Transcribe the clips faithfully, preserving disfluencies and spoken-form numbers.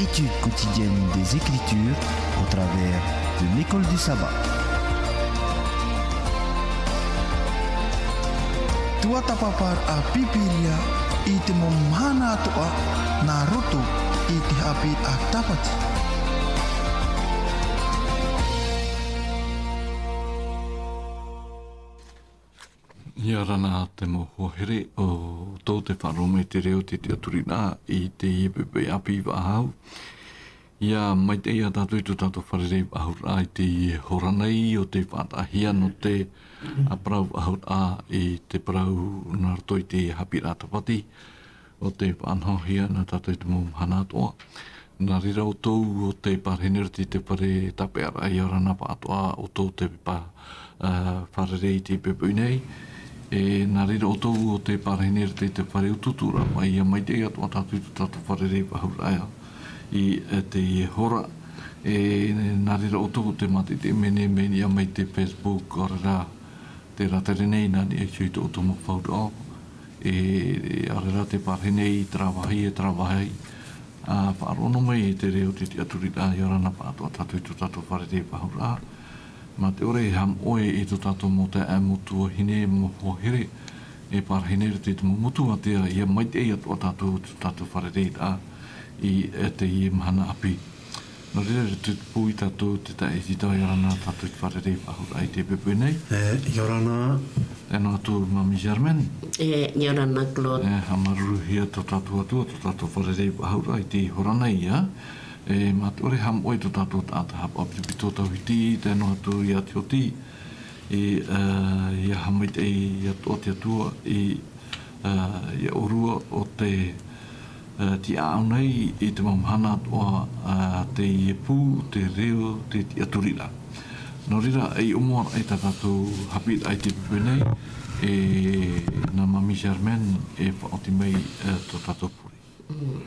Étude quotidienne des Écritures au travers de l'école du sabbat. Tuatāpaparaʻa Pīpīria i te mau mahana atoʻa nā roto i te haʻapiʻiraʻa Tāpati. ʻIa ora na te mau hoa here, ʻo tō te faʻaroʻo mai te reo o te tiʻaturiraʻa i teie poʻipoʻi ʻāpī faʻahou. ʻIa maitaʻi ia tātou i tō tātou fārerei faʻahou ra i teie hora nei ʻo tē faʻataʻahia nō te, ā, parau faʻahou ra i te parau nā roto i te haʻapiʻiraʻa Tāpati, ʻo tē faʻanahohia na tātou i te mau mahana atoʻa. Nā reira ʻoutou ʻo tē parahi nei ra i te fare tāpeʻaraʻa, ʻia ora na pāʻatoʻa ʻoutou tē pā, ā, fārerei i te poʻipoʻi nei. E, nā reira ʻoutou ʻo tē parahi nei ra i te fare utuuturaʻa, ʻia maitaʻi atoʻa tātou i tō tātou fārerei faʻahou ra i, e, teie hora. E, nā reira ʻoutou ʻo tē mātaʻitaʻi mai nei, mai, ʻia mai te Facebook, ʻaore rā, te rātere nei, nā niʻa iho i tō ʻoutou mau fauraʻo. E, ʻaore rā tē parahi nei, terā vāhi, e terā vāhi. Ā, faʻaroʻo noa mai i te reo o te tiʻaturiraʻa, ʻia ora na pāʻatoʻa tātou i tō tātou fārerei faʻahou ra. Mā te ʻore e haʻamoʻe i tō tātou mau taeaʻe, mau tuahine, mau hoa here, e parahi nei ra i te mau motu ātea, ʻia maitaʻi atoʻa tātou i tō tātou fārereiraʻa i, e, teie mahana ʻāpī. Nō reira, te tupu ia tātou, te taeaʻe Isidore, ʻia ora na tātou i te fārerei faʻahou ra i te poʻipoʻi nei. E, ʻia ora na. Tae noa atu Mami Germaine. E, ʻia ora na Claude. E, haʻamāuruuruhia tō tātou Atua, tō tātou fārerei faʻahou ra i te hora nei, ā. E, mā te ʻore e haʻamoʻe i tō tātou taʻata haʻapaʻo ʻāpitipiti tauhiti, tae noa atu ia Tioti. E, ā, ʻia haʻamaitaʻi atoʻa te Atua i, ā, ia ʻōrua ʻo tē, ā, tiʻaʻau nei i te mau mahana atoʻa, ā, teie pū, te reo, te tiʻaturiraʻa. Nō reira, e ʻōmuaraʻa i tā tātou haʻapiʻiraʻa i te poʻipoʻi nei, e, nā Mami Germaine, e faʻaoti mai, ā, tō tātou pure. Mm.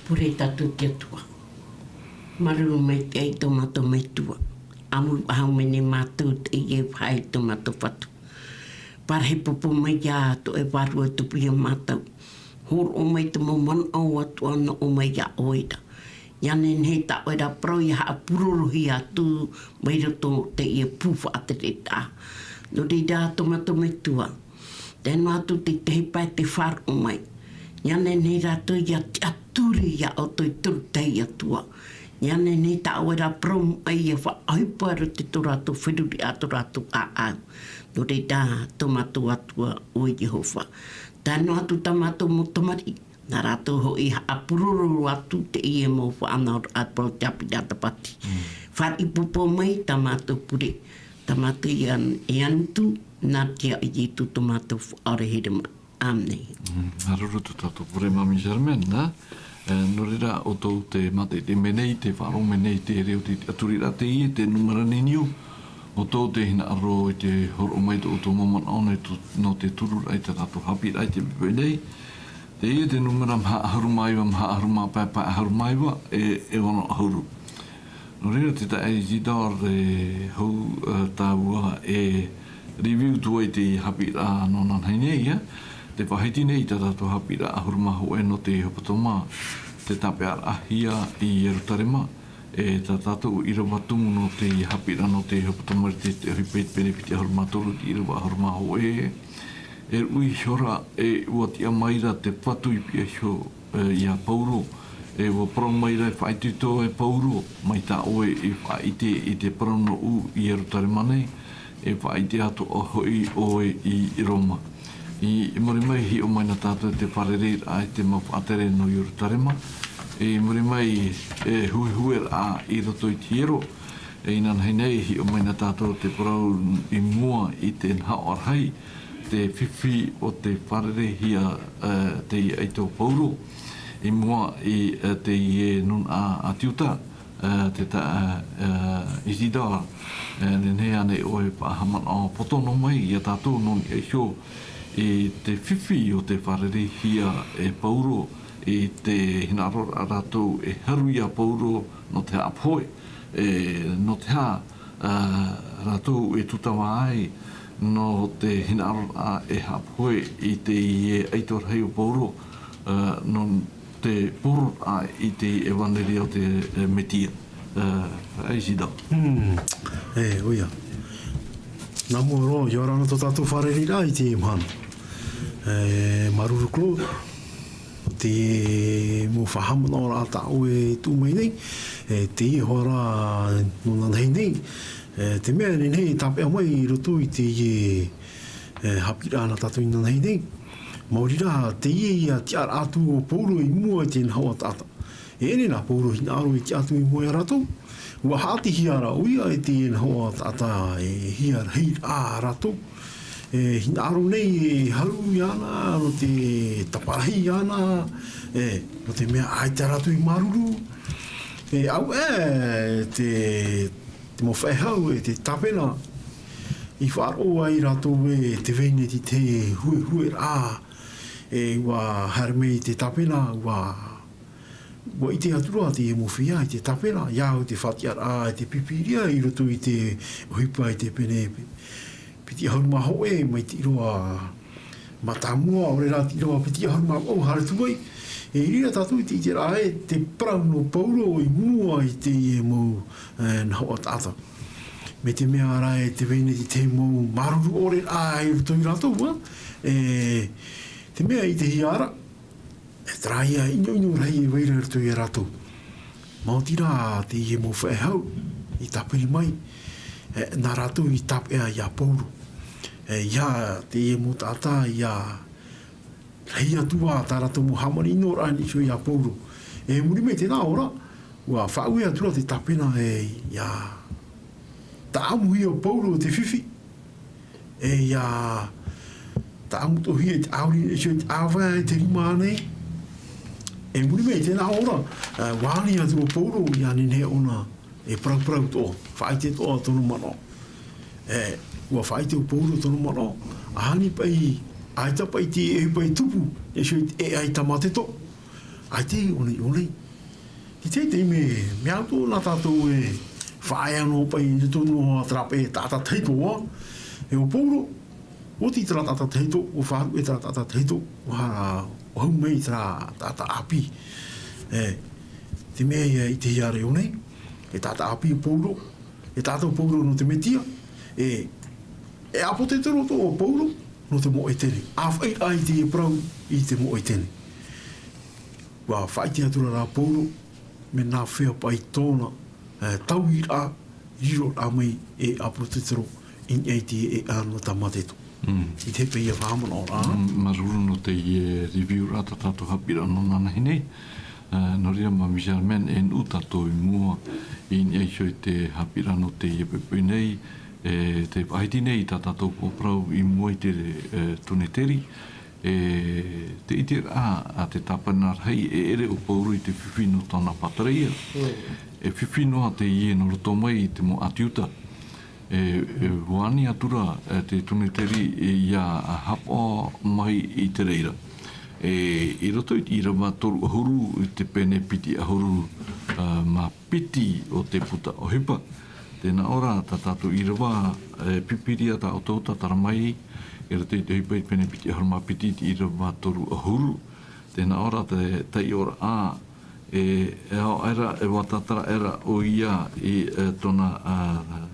Pure tātou i te Atua. Māuruuru maitaʻi tō mātou Metua. ʻAmui faʻahou mai nei mātou i teie faʻaʻite tō mātou Fatu. Parahi pūpū mai ā tō ʻoe Vārua e tupu ia mātou. Hōroʻa mai te mau manaʻo atoʻa nō ʻō mai iā ʻoe ra. ʻIa nehenehe tā ʻoe ra parau ʻia haʻapurorohia atu mai roto i teie pū faʻatereraʻa. Nō reira tō mātou Metua, tae noa atu i te tahi pae tē faʻaroʻo mai. ʻIa nehenehe rātou ʻia tiʻaturi iā ʻoutou i te toru tahi Atua. ʻIa nehenehe tā ʻoe ra parau maʻi ʻia faʻaʻohipa i roto i tō rātou feruriraʻa, tō rātou ʻāʻau. Nō reira tō mātou Atua ʻo Iehova. Tae noa atu tā mātou mau tamariʻi, nā rātou hoʻi haʻapuroro atu i teie mau faʻanahoraʻa parau i te haʻapiʻiraʻa Tāpati. Mm. Fāriʻi pūpū mai tā mātou pure, tā mātou ʻia, e Anutu, nā te iʻoa o Ietu tō mātou Faʻaora here mā. ʻĀmene. Mm, māuruuru tō tātou pure Mami Germaine, nā. E, nō reira, ʻoutou tē mātaʻitaʻi mai nei, tē faʻaroʻo mai nei i te reo o te tiʻaturiraʻa, teie te nūmera niuniu ʻoutou tē hinaʻaro i te hōroʻa mai i tō ʻoutou mau manaʻo nō te, nō te tururaʻa i tā tātou haʻapiʻiraʻa i te poʻipoʻi nei. Teie te nūmera maha ʻahuru mā iva, maha ʻahuru mā pae, pae ʻahuru mā iva, e, e ono ʻahuru. Nō reira, te taeaʻe Isidore, e, hou, e, tāua e review atu ai te haʻapiʻiraʻa nō nānahi nei, ā. Tē faʻahiti nei tā tātou haʻapiʻiraʻa ʻahuru mā hōʻē nō te hepetoma, tē tāpeʻaraʻahia i Ierutarema, e tā tātou ʻīrava tumu nō te haʻapiʻiraʻa nō te hepetoma i te, te ʻohipa i te pene piti ʻahuru mā toru, te ʻīrava ʻahuru mā hōʻē. E ruʻi iho ra, e ʻua tiʻa mai ra te Fatu i piʻi iho, e, iā Pauro, e ʻua parau mai ra e faʻaitoito e Pauro, mai tā ʻoe i faʻaʻite i te parau nōʻu i Ierutarema nei, e faʻaʻite atoʻa hoʻi ʻoe i, i Roma. I, i muri mai, hiʻo mai na tātou i te fārereiraʻa i te mau faʻatere nō Ierutarema. I muri mai, e huehueraʻa i roto i te hiero. E inanahi nei, hiʻo mai na tātou te parau i mua i te nahoʻa rahi, te fifi o te fārereihia, e, teie ʻaito o Pauro, i mua i, e, teie nūnaʻa ʻĀtiuta, e, te ta-, e, e, Isidore, e, nehenehe ānei ʻoe e faʻahaʻamanaʻo poto noa mai iā tātou nō niʻa iho i te fifi o te fārereihia e Pauro, i te hinaʻaro ra rātou e haru iā Pauro nō te haʻapohe, e, nō te aha, ā, rātou e tūtava ai, nō te hinaʻaro ra e haʻapohe i teie ʻaito rahi o Pauro, ā, nō te poroʻraʻa i te ʻevaneria o te, e, Metia. E, Isida. Hmm. E, ʻoia. Nā mua roa, ʻia ora na tō tātou fārereiraʻa i teie mahana. E, māuruuru Claude, te mau faʻahaʻamanaʻoraʻa tā ʻoe e tuʻu mai nei, e, teie hoʻi ra nō inanahi nei, e, te mea e nehenehe e tāpeʻa mai i roto i teie, e, haʻapiʻiraʻa nā tātou inanahi nei. Maori rā, teie ïa tiʻaraʻa atu o Paulo i mua i te nahoʻa taʻata. E ʻere nā Paulo e hinaʻaro e tiʻa atu i mua ia rātou. ʻUa haʻatihia ra ʻoia e te nahoʻa taʻata e hia rahi ra rātou. E hinaʻaro nei e hau iāna, nō te taparahi iāna, e, nō te mea ʻaita rātou i māuruuru. E, auē, te, te mau faʻehau, e te tāpena, i faʻaroʻo ai rātou e te veineti te huehueraʻa. E, ʻua haere mai te tāpena, ʻua ʻUa ʻite atu ra te mau feiā i te tāpena, ʻia au te faʻatiʻaraʻa e te Pīpīria i roto i te ʻohipa i te pene piti ʻahuru mā hōʻē, mai te ʻīrava mātāmua, ʻaore rā te ʻīrava piti ʻahuru mā vaʻu, haere atu ai. E, i reira tātou i te ʻiteraʻa e te parau nō Paulo i mua i teie mau, e, nahoʻa taʻata. Mai te mea ra e te veineti te mau māuruuru ʻore ra i roto ia rātou, ā, e, te mea i ʻitehia ra, e terā ïa ʻinoʻino rahi e vai ra i roto ia rātou. Maoti rā teie mau faʻehau i tāpiri mai, e, nā rātou i tāpeʻa ia Paulo. E, ʻia teie mau taʻata ʻia rahi atu ā tā rātou mau hāmani ʻino ra i niʻa iho ia Paulo. E muri mai i teie nei ora, ʻua faʻaue atu ra te tāpena e ʻia tāʻamuhia Paulo te fifi. E ʻia tāʻamutohia i te ʻāuri, e te ʻāvae, e te rima ānei. E muri mai i teie nei ora, e, ʻua ani atu ʻo Paulo ʻia nehenehe ʻōna e parauparau atoʻa, faʻaʻite atoʻa tōna manaʻo. E, ʻua faʻaʻite ʻo Paulo tōna manaʻo, ʻaita paʻi, ʻaita paʻi te, e paʻi tupu, e te ʻēʻa i Tamateto. ʻAita i ʻō nei, ʻō nei. I te taime, mea atoʻa nā tātou e faʻaea noa paʻi i roto noa terā paʻi taʻata tahito, ā. E ʻo Paulo, ʻua oti terā taʻata tahito, ʻua faʻaruʻe terā taʻata tahito, ʻua, ʻua hau mai terā taʻata ʻāpī. E, te mea ïa i ʻitehia ra i ʻō nei, e taʻata ʻāpī ʻo Paulo, e taʻata ʻo Paulo nō te Metia, e, e ʻāpōsetolo atoʻa ʻo Paulo nō te mau ʻētene. ʻA faʻaʻite i te parau i te mau ʻētene. ʻUa faʻaʻite atu ra rā Paulo, mea nāfea paʻi tōna, e, tauiraʻa, riroraʻa mai e ʻĀpōsetolo i niʻa i te ʻēʻa nō Tamateto. Mm. I te hepetoma faʻahaʻamanaʻoraʻa. Mm, māuruuru nō teie review ra tā tātou haʻapiʻiraʻa nō inanahi nei. E, nō reira, Māmī Germaine, e nuʻu tātou i mua i niʻa iho i te haʻapiʻiraʻa nō teie poʻipoʻi nei, e, tē faʻahiti nei tā tātou parau i mua i te, e, Tūneteri. E, te ʻiteraʻa a te tāpena rahi, e ʻere ʻo Paulo i te fifi nō tāna pātireia. Mm. E fifi noa teie nō roto mai i te mau ʻāti Iuta. E, e, ʻua ani atu ra, e, te Tūneteri, e, ʻia haʻapaʻo mai i te reira. E, i roto i te ʻīrava toru ʻahuru, i te pene piti ʻahuru, a, mā piti o te puta ʻohipa. Tē nā ʻō ra tā tātou ʻīrava, e, Pīpīria tā ʻoutou tātara mai, i roto i te ʻohipa i te pene piti ʻahuru mā piti i te ʻīrava toru ʻahuru. Tē nā ʻō ra te taiʻoraʻa, e, e ao aʻe ra, e ʻua tātara aʻe ra ʻoia i, e, tōna, a, a,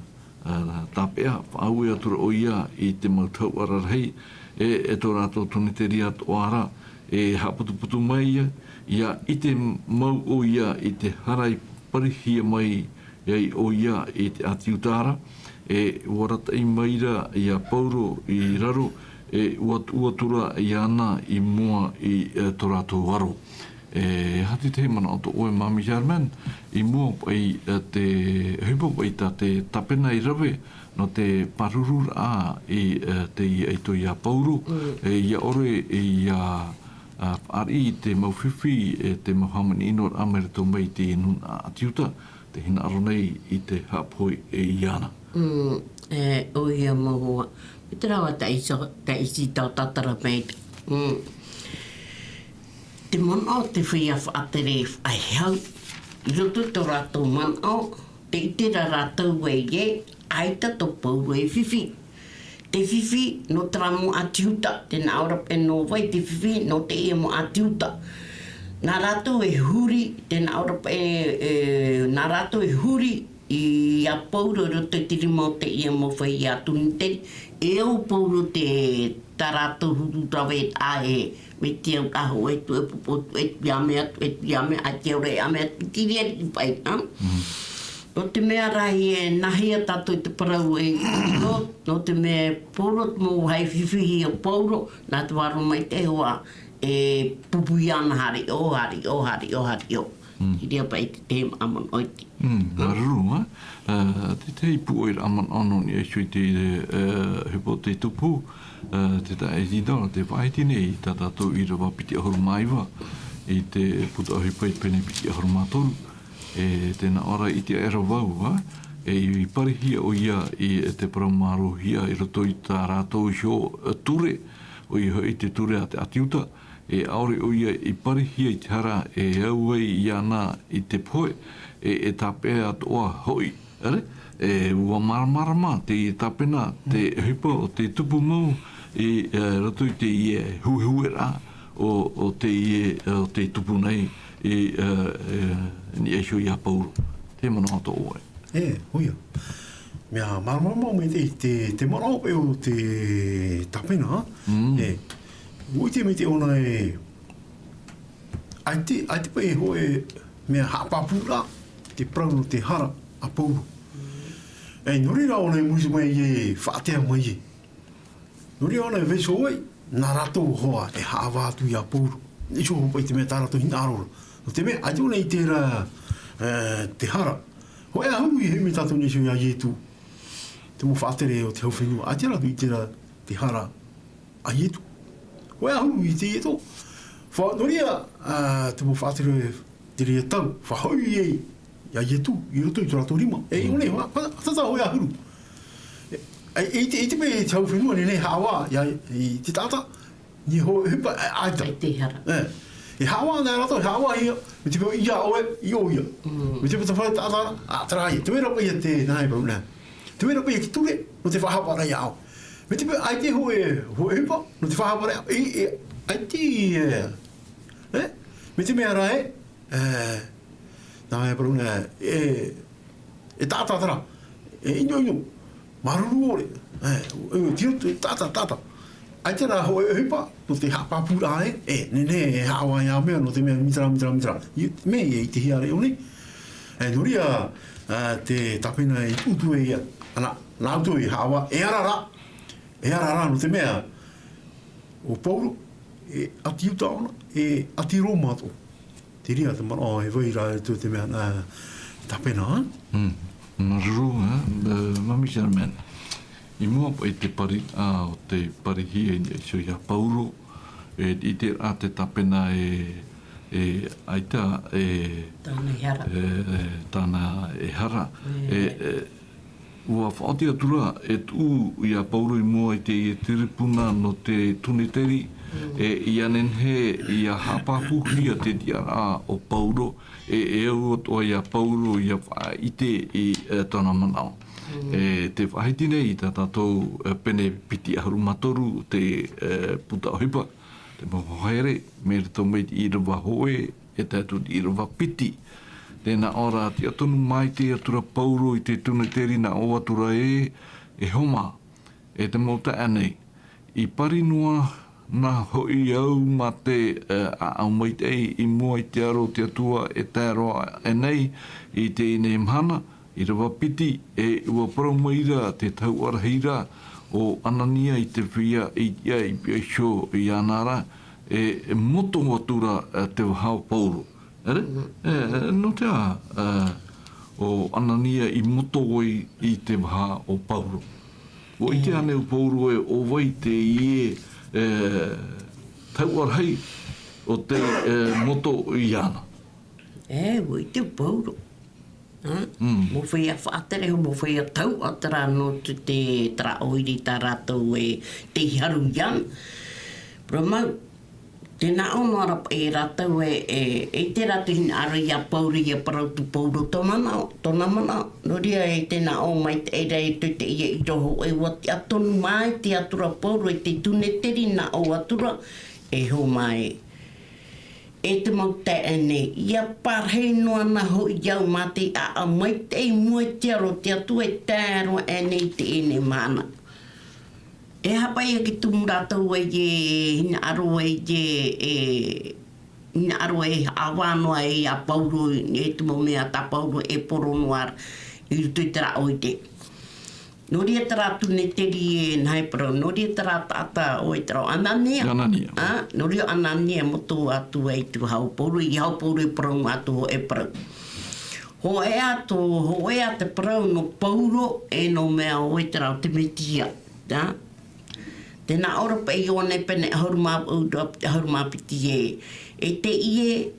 tāpeʻa, faʻaue atu ra ʻoia i te mau tahuʻa rarahi, e, e tō rātou Tūneteri atoʻa ra, e haʻaputuputu mai ia, ʻia ʻite mau ʻoia i te hara i parihia mai ai ʻoia i te ʻĀti Iuta ra, e ʻua arataʻi mai ra ia Paulo i raro, e ʻua tuʻu atu ra iāna i mua i, e, tō rātou aro. E aha te tahi manaʻo tō ʻoe, Māmī Germaine, i mua paʻi, e, te ʻohipa paʻi tā te tāpena i rave, nō te pārururaʻa i, e, teie ʻaito ia Paulo, mm, e, ʻia ʻore, e, ʻia, a, fāriʻi i te mau fifi, e, te mau hāmani ʻino ra mai roto mai i te nūnaʻa ʻĀti Iuta, tē hinaʻaro nei i te haʻapohe iāna. Mm, e, ʻoia mau hoa. Mai te rāveʻa taʻi-, taʻiti tau tātara mai. Mm. Te manaʻo o te feiā faʻatere faʻaʻehau, i roto i tō rātou manaʻo, tē ʻite ra rātou ē, ʻaita tō Paulo e fifi. Te fifi nō terā mau ʻĀti Iuta, tē nā ʻō ra paʻi nō vai te fifi, nō teie mau ʻĀti Iuta. Nā rātou e huri, tē nā ʻō ra paʻi, e, e, nā rātou e huri ia Pauro i roto i te rima o teie mau feiā tūniteri, e au Pauro te, tā rātou huru rave ā e, mai te au ʻaho e tuʻu e popo, tuʻu e tuʻu i ʻame atu, e tuʻu i ʻame, ʻaita e ora e ʻame atu, te reira paʻi, ā? Mm. Nō te mea rā e nāhea tātou i te parau e, nō, nō te mea Pauro, te mau vāhi fifihi o Pauro, nā te vārua maitaʻi hoʻi, e pupu iāna haere ʻō, haere ʻō, haere ʻō, haere ʻō. Mm. I reira paʻi te, te manaʻo iti. Mm, māuruuru, ā. Ā, te, te pūʻoiraʻa manaʻo nō niʻa iho i te, ā, ʻohipa o te tupu, ā, te taeaʻe Zidane, tē faʻaʻite nei tā tātou ʻīrava piti ʻahuru mā iva, i te puta ʻohipa i te pene piti ʻahuru mā toru, e tē nā ʻō ra ʻite aʻera vau, ā, e i parihia ʻoia i te parau māuruuruhia i roto i tā rātou iho, ā, ture, ʻoia hoʻi te ture a te ʻĀti Iuta, e ʻaore ʻoia i parihia i te hara e au ai iāna i te pohe, e, e tāpeʻa atoʻa hoʻi. ʻĒ, e, ʻua māramarama teie tāpena, te ʻohipa o te tupu mau i, e, roto i teie huehueraʻa o, o teie, o te tupu nei i, e, e, niʻa iho ia Pauro. Te manaʻo atoʻa ʻoe. E, ʻoia. Mea māramarama mai te, te, te manaʻo paʻi o te tāpena, ā? Mm. E, ʻua ʻite mai te ʻōna e, ʻaita, ʻaita paʻi e hōʻē mea haʻapāpūraʻa, te parau nō te hara a Pauro. E, nō reira ʻōna e muri mai e faʻatea mai e. Nō reira ʻōna e vaiiho ai, nā rātou hoʻi e haʻavā atu ia Pauro. Nō te mea tā rātou hinaʻaro ra. Nō te mea, ʻaita ʻōna i ʻite ra, e, te hara. Hōʻē ʻahuru i hiʻo mai tātou nō niʻa iho ia Ietu. Te mau faʻatere o te hau fenua. ʻAita rātou i ʻite ra te hara a Ietu. Hōʻē ʻahuru i teie atoʻa. Fa-, nō reira, ā, te mau faʻatere, te reira tau, faʻahoʻi ai ia Ietu, i roto i tō rātou rima. E, i ʻō nei, fa-, fa-, fa-, hōʻē ʻahuru. E, e, i te, i te mea te hau fenua, nehenehe e haʻavā, ia, i te taʻata, i hō-, ʻohipa, e, ʻaita. ʻAita e hara. E, e haʻavā ana rātou, e haʻavāhia, mai te peu ia ʻoe, i ʻō ia. Mm. Mai te peu te fare taʻata, ā, terā ia. Tē vai ra paʻi ia te, nā, e parau nā. Tē vai ra paʻi ia te ture, nō te faʻahaʻapaʻoraʻa ia ʻoe. Mai te peu, ʻaita e hōʻē, hōʻē ʻohipa, nō te faʻahaʻapaʻoraʻa, e, e, ʻaita e, e, mai te mea rā ē, e, nā, e parau nā, e, e taʻata terā, e ʻinoʻino, māuruuru ʻore, e, e, tiro, e, taʻata, taʻata. ʻAita rā hōʻē ʻohipa, nō te haʻapāpūraʻa ē, e, nehenehe e haʻavā ia mea, nō te mea mītera, mītera, mītera. I, mea ia i te hiʻo ra i ʻō nei. E, nō reira, ā, te tāpena i tuʻu atu e ia. Ana, nā ʻoutou e haʻavā, e ara ra, e ara ra, nō te mea, ʻo Pauro, e ʻāti Iuta ʻōna, e ʻāti Roma atoʻa. Te reira te manaʻo e vai ra i te mea, ā, tāpena, ā? Mm. Māuruuru, ā, ā, Mami Sherman. I mua paʻi i te pari, ā, o te parihia i niʻa iho ia Pauro, e, i te, ā, te tāpena e, e, ʻaita, e, tāna e hara. E, e, tāna e hara. E. E, e, ʻUa faʻaoti atu ra e tuʻu ia Pauro i mua i te, i te tiripuna nō te tūneteri, mm, e, ʻia nehenehe, ʻia haʻapāpūhia te tiʻaraʻa o Pauro, e, e au atoʻa ia Pauro ʻia faʻaʻite i, e, tōna manaʻo. Mm. E, tē faʻahiti nei i tā tātou, e, pene piti ʻahuru mā toru, te, e, puta ʻohipa, te mau haere, mai roto mai te ʻīrava hōʻē, e tae atu i te ʻīrava piti. Tē nā ʻō ra, tiʻa tonu maitaʻi atu ra Pauro i te tūneteri, nā ʻō atu ra ē, e Homa, e te mau taeaʻe nei. I pari noa na hoʻi au mā te, e, ʻāʻau maitaʻi i mua i te aro o te Atua e tae roa aʻe nei i teie nei mahana, ʻīrava piti, e ʻua parau mai ra te tahuʻa rahi ra ʻo Anania i te feiā ʻēʻa i pihaʻi iho iāna ra, e, e moto atu ra, e, te vaha o Pauro. ʻĒ? Mhm. E, e, nō te aha, e, ʻo Anania i moto ai i te vaha o Pauro? ʻUa ʻite ānei ʻo Pauro ē ʻo vai teie, e, tahuʻa rahi ʻo tē, e, moto iāna? E, ʻua ʻite ʻo Pauro. Ā? Mm. Mau feiā faʻatere, mau feiā tauʻa terā nō te, te, terā ʻoire tā rātou e tei haru iāna. Parau mau, tē nā ʻō noa ra paʻi rātou e, e, e ʻite rātou hinaʻaro ia Pauro, ʻia parau atu Pauro tō manaʻo, tōna manaʻo. Nō reira e tē nā ʻō maitaʻi ra e tō teie ʻīrava hōʻē, ʻua tiʻa tonu maitaʻi atu ra Pauro i te tūneteri, nā ʻō atu ra, e Homa ē. e te mau taeaʻe nei, ʻia parahi noa na hoʻi au mā te ʻāʻau maitaʻi i mua i te aro o te Atua e tae roa aʻe nei i teie nei mahana. E haʻapaʻo ia ki tumu rātou ai e hinaʻaro ai e, e hinaʻaro e haʻavā noa ai ia Pauro, e te mau mea tā Pauro e poro noa ra i roto i te rā ʻoire. Nō reira terā Tuneteri e nā hea e parau, nō reira terā taʻata ʻoe terā ʻo Anania. Anania. Ā, nō reira ʻo Anania e moto atu ai te vāhi o Pauro, ʻeiaha ʻo Pauro e parau noa atu hōʻē parau. Hōʻē atu, hōʻē ā te parau nō Pauro e nō mea ʻoe terā ʻo te Mesia. Ā? Tē nā ʻō ra paʻi Ioane pene ʻahuru mā vaʻu, ʻahuru mā piti ē. E teie,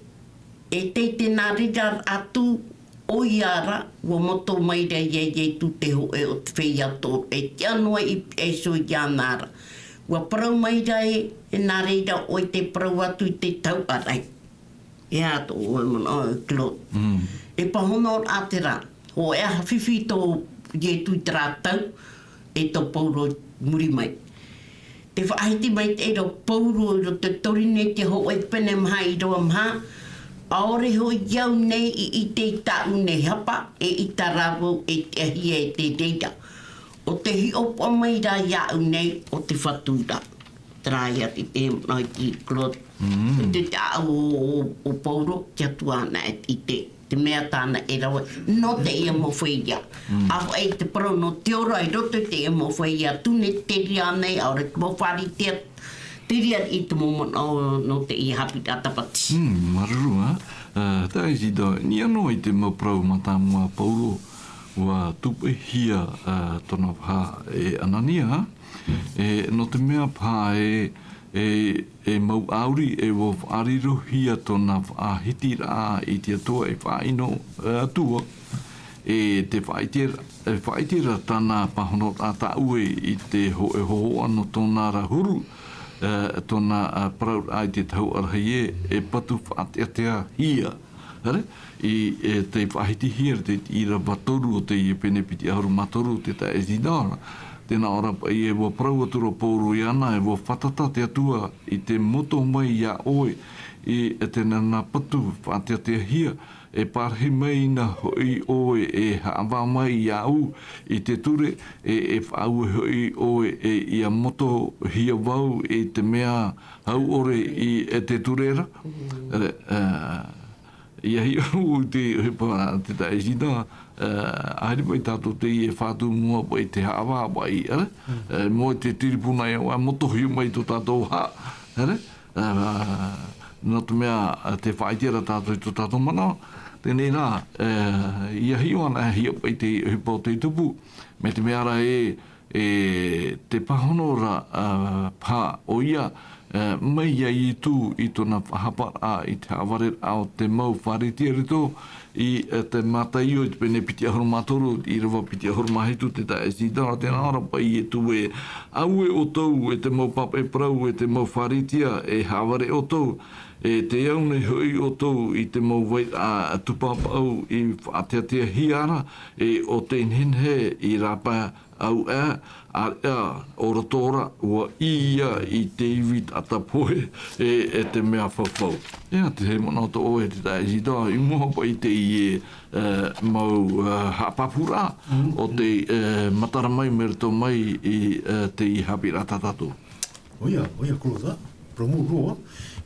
e tei te nā reira atu, ʻoia ra, ʻua moto mai ra ia Ietu te hōʻē o te feiā tōroʻa, e tiʻa noa i, e so iāna ra. ʻUa parau mai ra ē, e nā reira ʻoe tē parau atu i te tauʻaraʻi. E aha tō ʻoe manaʻo, Claude? Mm. E pāhonoraʻa terā, hōʻē ā fifi tō Ietu i terā tau, e tō Pauro i muri mai. Te faʻahiti maitaʻi ra ʻo Pauro i roto i te Korinetia hōʻē pene maha ʻīrava maha, ʻaore hoʻi au nei i ʻite i tāʻu nei hapa, eʻita rāvau e tiʻahia e te reira. ʻO te hiʻopoʻa mai rā iāʻu nei, ʻo te Fatu ra. Terā ia te, te manaʻo i te Claude. Mm. Te, te taʻa o, o, o Pauro, te Atua anaʻe i te, te mea tāna e rave, nō teie mau feiā. Mm. ʻĀfaʻi te parau nō te ora i roto i teie mau feiā, Tuneteri ānei, ʻaore te mau Pharisea, terā ia te mau manaʻo nō teie haʻapiʻiraʻa tāpati. Mm, māuruuru, ā. Ā, tā Isidore, i niʻa noa i te mau parau mātāmua a Pauro, ʻua tūpaʻihia, ā, tōna vaha e Anania, ā. E, nō te mea paha e, e, e mau ʻāuri e ʻua faʻarirohia tōna faʻahitiraʻa i te Atua e faʻaʻino, e, Atua. E te faʻaʻite, e faʻaʻite ra tāna pāhonoraʻa tāʻue i te hō-, e hōhoʻa nō tōna ra huru, e, tōna, a, parauraʻa i te tahuʻa rahi ē, e patu faʻateateahia. Haere, i, e, te faʻahitihia ra te ʻīrava toru o teie pene piti ʻahuru mā toru, te taeaʻe Isidore. Tē nā ʻō ra paʻi ē ʻua parau atu ra ʻo Pauro iāna, e ʻua fātata te Atua i te moto mai iā ʻoe, i, e te nā, nā patu faʻateateahia, e parahi mai na hoʻi ʻoe e haʻavā mai iāʻu i te ture, e, e faʻaue hoʻi ʻoe e ʻia motohia vau i te mea hau ʻore i, e te ture ra. Mm. E, e, ʻIa hiʻo au i te ʻohipa a te taeaʻe Isidore, ā, ʻaita paʻi tātou teie e fatu mua paʻi te haʻavā paʻi, ʻere? Mm. Ā, mua i te tiripuna ia ʻua motohia mai tō tātou haʻa, ʻere? Ā, nō te mea, ā, tē faʻaʻite ra tātou i tō tātou manaʻo, teie nei rā, ā, ʻia hiʻo anaʻe hia paʻi te ʻohipa o tei tupu, mai te mea ra ē, e te pāhono ra, ā, paha ʻoia, ā, mai iā Ietu i tōna faʻahaparaʻa i te haʻavareraʻa o te mau Pharisea i roto i, ā, te Mataio i te pene piti ʻahuru mā toru, ʻīrava piti ʻahuru mā hitu, te taeaʻe Isidore, tē nā ʻō ra paʻi Ietu ē, ʻAuē ʻoutou, e te mau pāpaʻi parau, e te mau Pharisea, e haʻavare ʻoutou, e tē au nei hoʻi ʻoutou i te mau vairaʻa tūpāpaʻu i faʻateateahia ra, e ʻo tei nehenehe i rāpae au ā, ʻāreʻa ʻo roto ra, ʻua ʻī ia i te ivi taʻata pohe, e, e te mea faufaʻa. ʻEā, te manaʻo tō ʻoe, te taeaʻe Isidore, i mua paʻi i teie, ā, mau, ā, haʻapāpūraʻa, mm, o te, ā, matara mai, mai roto mai i, ā, teie haʻapiʻiraʻa tā tātou. ʻOia, ʻoia, Claude, parau mau roa.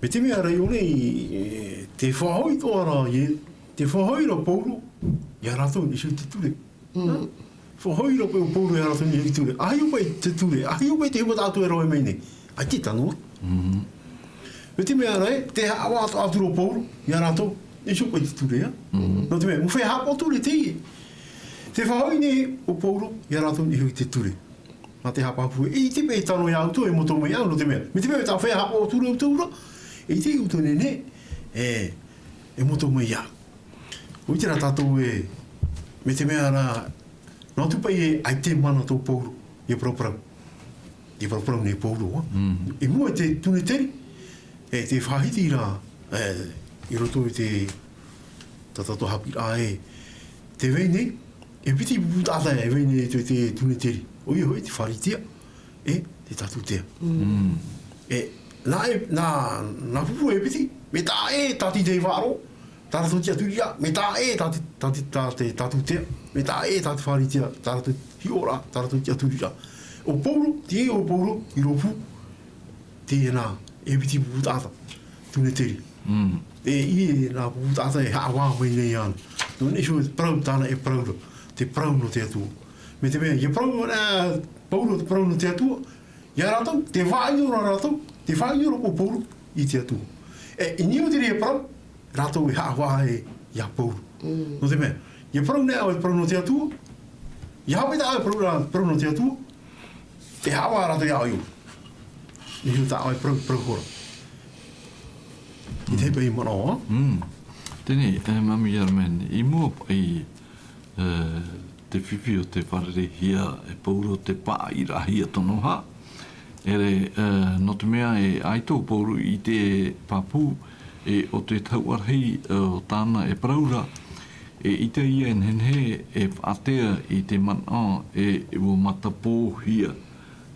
Mai te mea ra ʻo nei, e, tē faʻahoʻi atoʻa ra, e, tē faʻahoʻi ra Pauro iā rātou i niʻa iho i te ture. Mm. Faʻahoʻi ra paʻi ʻo Pauro iā rātou i niʻa iho i te ture. ʻA hiʻo paʻi te ture, ʻa hiʻo paʻi te ʻohipa tā tātou e rave mai nei. ʻAita e tano. Mm. Mai te mea ra ē, tē haʻavā atoʻa atu ra Pauro iā rātou i niʻa iho paʻi i te ture, ā? Mm. Nō te mea, mau feiā haʻapaʻo ture teie. Tē faʻahoʻi nei ʻo Pauro iā rātou i niʻa iho i te ture. Nā te haʻapāpū, e ʻite paʻi e tano iā ʻoutou e moto mai iāʻu, nō te mea, mai te mea tā feiā haʻapaʻo ture ʻoutou ra, e ʻite ʻoutou e nehenehe, e, e moto mai iāʻu. ʻUa ʻite rā tātou ē, mai te mea ra, noa atu paʻi ē ʻaita e mana tō Pauro, ʻia paraparau. ʻIa paraparau nei Pauro, ā? Mm. I mua i te Tuneteri, e tē faʻahiti ra, e, i roto i te, tā tātou haʻapiʻiraʻa ē, tē vai nei, e piti pupu taʻata e vai nei i te, te Tuneteri. ʻOia hoʻi te Pharisea, e te Saducea. Mm. E, nā, e, nā, nā pupu e piti, Mea taʻa ʻē tā te taivaʻaro, tā rātou tiʻaturi ra, mea taʻa ʻē tā te, tā te, tā te, tā te tea, mea taʻa ʻē tā te Pharisea, tā rātou hiʻoraʻa, tā rātou tiʻaturi ra. ʻO Paulo, teie ʻo Paulo, i rōpū, teie nā, e piti pupu taʻata, tū Neteria. Mm. E, ʻī ē nā pupu taʻata e haʻavā mai nei ana. Nō niʻa iho te parau tāna e parau ra, te parau nō te Atua. Mai te mea, ʻia parau, ā, Paulo te parau nō te Atua, ia rātou, tē faʻaʻino ra rātou, tē faʻaʻino ra ʻo Paulo i te Atua. E, i niʻa i terā parau, rātou e haʻavā ē ia Paulo. Mm. Nō te mea, ʻia parau nei ʻoe te parau nō te Atua, ʻia haʻapaʻo ʻoe te parau, parau nō te Atua, tē haʻavā rātou ia ʻoe. Niʻa i tā ʻoe parau, parau hora. I te paʻi manaʻo, ā? Mm. Teie, e, Māmī Germaine, i mua paʻi, e, te fifi o te fārereihia e Paulo te pāʻiraʻahia tōna vāhi. E, e, nō te mea e ʻaita ʻo Paulo i te pāpū, e, o te tahuʻa rahi, e, o tāna e parau ra, e, ʻaita ia e nehenehe e faʻatea i te manaʻo, e, e ʻua matapōhia.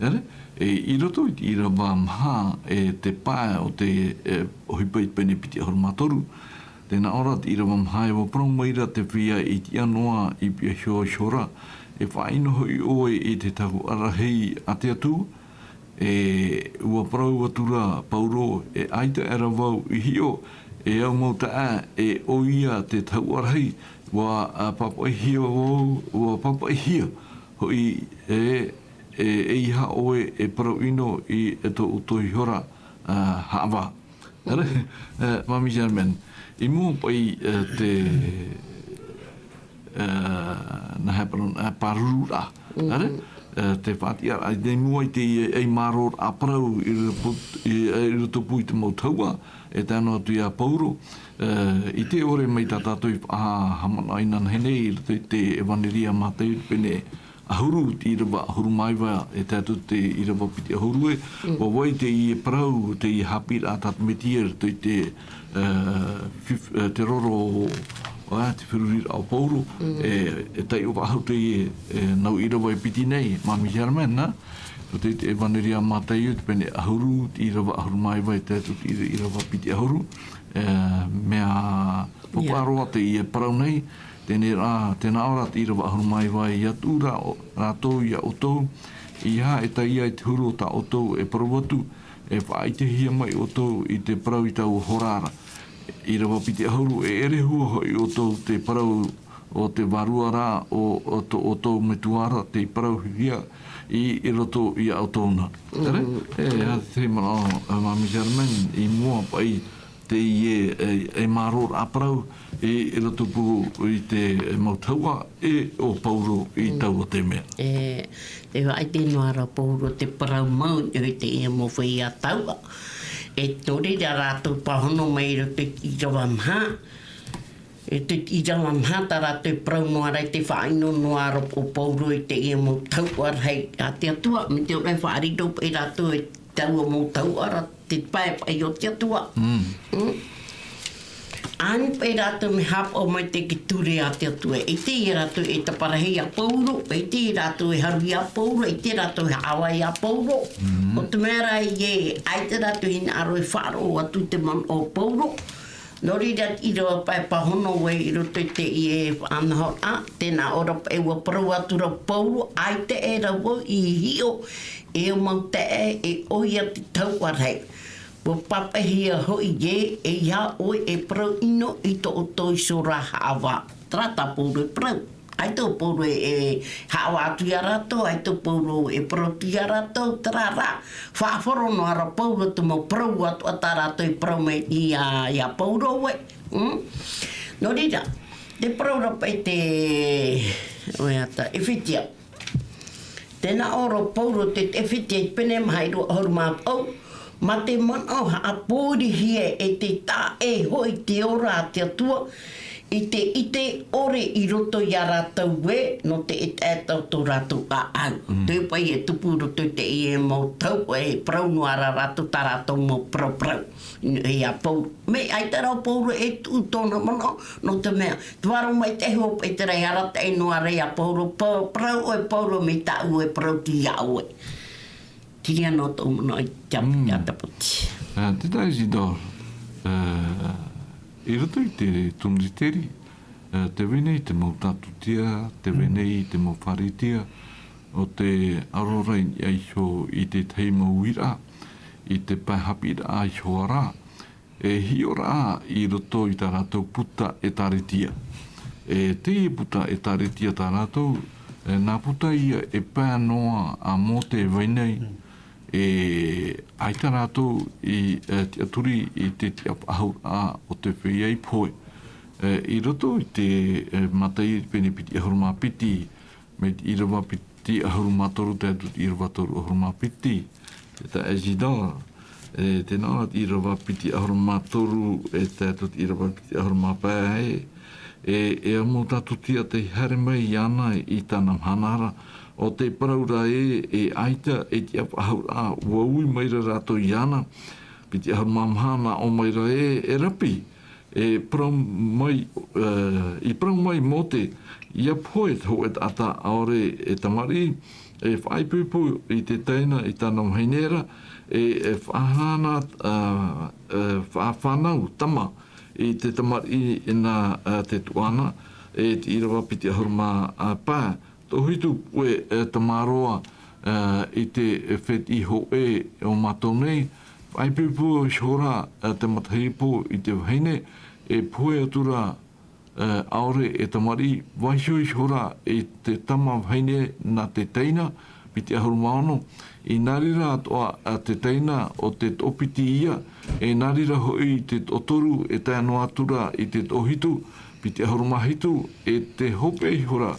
E, e, i roto i te ʻīrava maha, e, te pae o te, e, ʻohipa i te pene piti ʻahuru mā toru, tē nā ʻō ra te ʻīrava maha, e ʻua parau mai ra te feiā i tiʻa noa i pihaʻi iho ra, e faʻaʻino hoʻi ʻoe i te tahuʻa rahi a te Atua, e, ʻua parau atu ra Paulo, e ʻaita aʻera vau i hiʻo, e au mau taeaʻe, e ʻoia te tahuʻa rahi, ʻua, ā, pāpaʻihia vau, ʻua pāpaʻihia hoʻi, e, e, ʻeiaha ʻoe e parau ʻino i, e tō, tō ʻoutou ihora, ā, haʻavā. Ere, e, Māmī Germaine, i mua paʻi, e, te, e, nā hea parau, e, pārururaʻa. Ere, e, te faʻatiʻaraʻa, i mua i te, e, ei mārōraʻa parau i roto, i, e, i roto pū i te mau tahuʻa, e tae noa atu ia Paulo, e, ʻite ʻore mai tā tātou i faʻahaʻamanaʻo inānahi nei i roto i te ʻEvaneria a Mātaiu te pene ʻahuru, te ʻīrava ʻahuru mā iva, e tae atu te ʻīrava piti ʻahuru ē, ʻua vai teie parau, teie haʻapiʻiraʻa tā te Mesia i roto i te, e, fif-, e, te roro, e, te feruriraʻa o Paulo, e, e taiʻo faʻahou teie, e, nau ʻīrava e piti nei, Māmī Germaine, nā, i roto i te ʻEvaneria a Mātaiu te pene ʻahuru, te ʻīrava ʻahuru mā iva, e tae atu te ʻī-, ʻīrava piti ʻahuru, e, mea, Pāpū roa teie parau nei, teie rā, tē nā ʻō ra te ʻīrava ʻahuru mā iva, ʻia tuʻu ra ʻo, rātou ia ʻoutou, ʻeiaha e taiā i te huru o tā ʻoutou e parau atu, e faʻaʻitehia mai ʻoutou i te parau i taua hora ra. ʻĪrava piti ʻahuru, e ʻere hua hoʻi ʻoutou te parau o te vārua ra, ʻo, ʻo tō ʻoutou metua ra tei parauhia i, i roto ia ʻoutou na. Tere? Mm. E, ʻia te manaʻo, ā, Māmī Germaine, i mua paʻi, teie, e, e mārōraʻa parau i, i roto pū i te mau tahuʻa, e ʻo Paulo i taua taime. E, tē faʻaʻite noa ra Paulo te parau mau i teie mau feiā tahuʻa. E nō reira rātou pāhono mai i roto i te ʻīrava maha. E te ʻīrava maha tā rātou e parau noa ra i te faʻaʻino noa ra ʻo Paulo i teie mau tahuʻa rahi a te Atua, mai te ora e faʻariro paʻi rātou e taua mau tahuʻa ra, te pae paʻi o te Atua. Mm. Mm. ʻAni paʻi rātou mea haʻapaʻo mai i te ture a te Atua. ʻIte ia rātou e taparahi ia Paulo, ʻite ia rātou e haru ia Paulo, ʻite rātou e haʻavā ia Paulo. Mm. ʻO te mea rā ē, ʻaita rātou e hinaʻaro e faʻaroʻo atu i te manaʻo o Paulo. Nō reira, i roto paʻi pāhono vau i roto i teie faʻanahoraʻa, tē nā ʻō ra paʻi ʻua parau atu ra Paulo, ʻaita e rā vau i hiʻo, e au mau taeaʻe, e ʻoia te tahuʻa rahi. ʻUa pāpaʻihia hoʻi ē, ʻeiaha ʻoe e parau ʻino i tō ʻoutou iho ra haʻavā. Terā tā Paulo e parau. ʻAita ʻo Paulo e, e haʻavā atu ia rātou, ʻaita ʻo Paulo e parau atu ia rātou, terā rā. Faʻahoro noa ra Paulo te mau parau atoʻa tā rātou e parau mai ia, ia Paulo ē. Mm? Nō reira, tē parau ra paʻi te, ʻoia tā, ʻEfetia. Tē nā ʻō ra Paulo i te ʻEfetia i te pene maha ʻīrava ʻahuru mā vaʻu, mā te manaʻo haʻapōrihia e te taeaʻe hoʻi te ora a te Atua, i te ʻite ʻore i roto ia rātou ē, nō te ʻetaʻeta o tō rātou ʻāʻau. Mm. Te paʻi e tupu i roto i teie mau tahuʻa e parau noa ra rātou tā rātou mau parauparau. Ia Paulo. Mea ʻaita rā ʻo Paulo e tuʻu tōna manaʻo, nō te mea, te vārua maitaʻi hoʻi paʻi terā e arataʻi noa ra ia Paulo, pa-, parau ʻoe Paulo, mai tāʻu e parau atu ia ʻoe. Terā noa tōʻu manaʻo i te ap-, Mm. i te ʻātaputi. Ā, te tahi Isidore, Ā, i roto i te Trinitēri, ā, tē vai nei te mau tātutia, tē vai nei te mau fāretia, ʻo te aro ra i niʻa iho i te tahi mau uiraʻa, i te pae haʻapiʻiraʻa iho ā ra, e hiʻo ra i roto i tā rātou puta ʻĒtārētia. E teie puta ʻĒtārētia tā rātou, e nā puta ia e pae noa a Mōte e vai nei, e ʻaita rātou i, e, tiʻaturi i te tiʻafaʻahouraʻa o te feiā pohe. E, i roto i te, e, Mataio pene piti ʻahuru mā piti, mai te ʻīrava piti ʻahuru mā toru tae atu i te ʻīrava toru ʻahuru mā piti, e tā Isidore, e, tē nā ʻō ra te ʻīrava piti ʻahuru mā toru, e tae atu i te ʻīrava piti ʻahuru mā pae, e, e ʻua mau tātutia tei haere mai iāna i tāna mahana ra, ʻo tē parau ra ē, e ʻaita e tiʻafaʻahouraʻa, ʻua ui mai ra rātou iāna, piti ʻahuru mā maha, nā ʻō mai ra ē, e Rapi, e parau mai, e, i parau mai Mōte, ʻia pohe te hōʻē taʻata ʻaore e tamariʻi, e faʻaipoipo i te teina i tāna vahine ra, e, e faʻahana, ā, e, faʻafānau tama i te tamariʻi nā, ā, te tuʻāna, e te ʻīrava piti ʻahuru mā, ā, pae, Tō hitu puʻe, e, tamaroa, e, i te fētiʻi hōʻē o mātou nei, faʻaipoipo ihora, e, te matahipo i te vahine, e pohe atu ra, e, ʻaore e tamariʻi, vaiiho ihora i te tama vahine nā te teina, piti ʻahuru mā ono, i nā reira atoʻa, e, te teina ʻo te toʻopiti ia, e nā reira hoʻi te toʻotoru, e tae noa atu ra i te toʻohitu, piti ʻahuru mā hitu, e te hopeʻa ihora,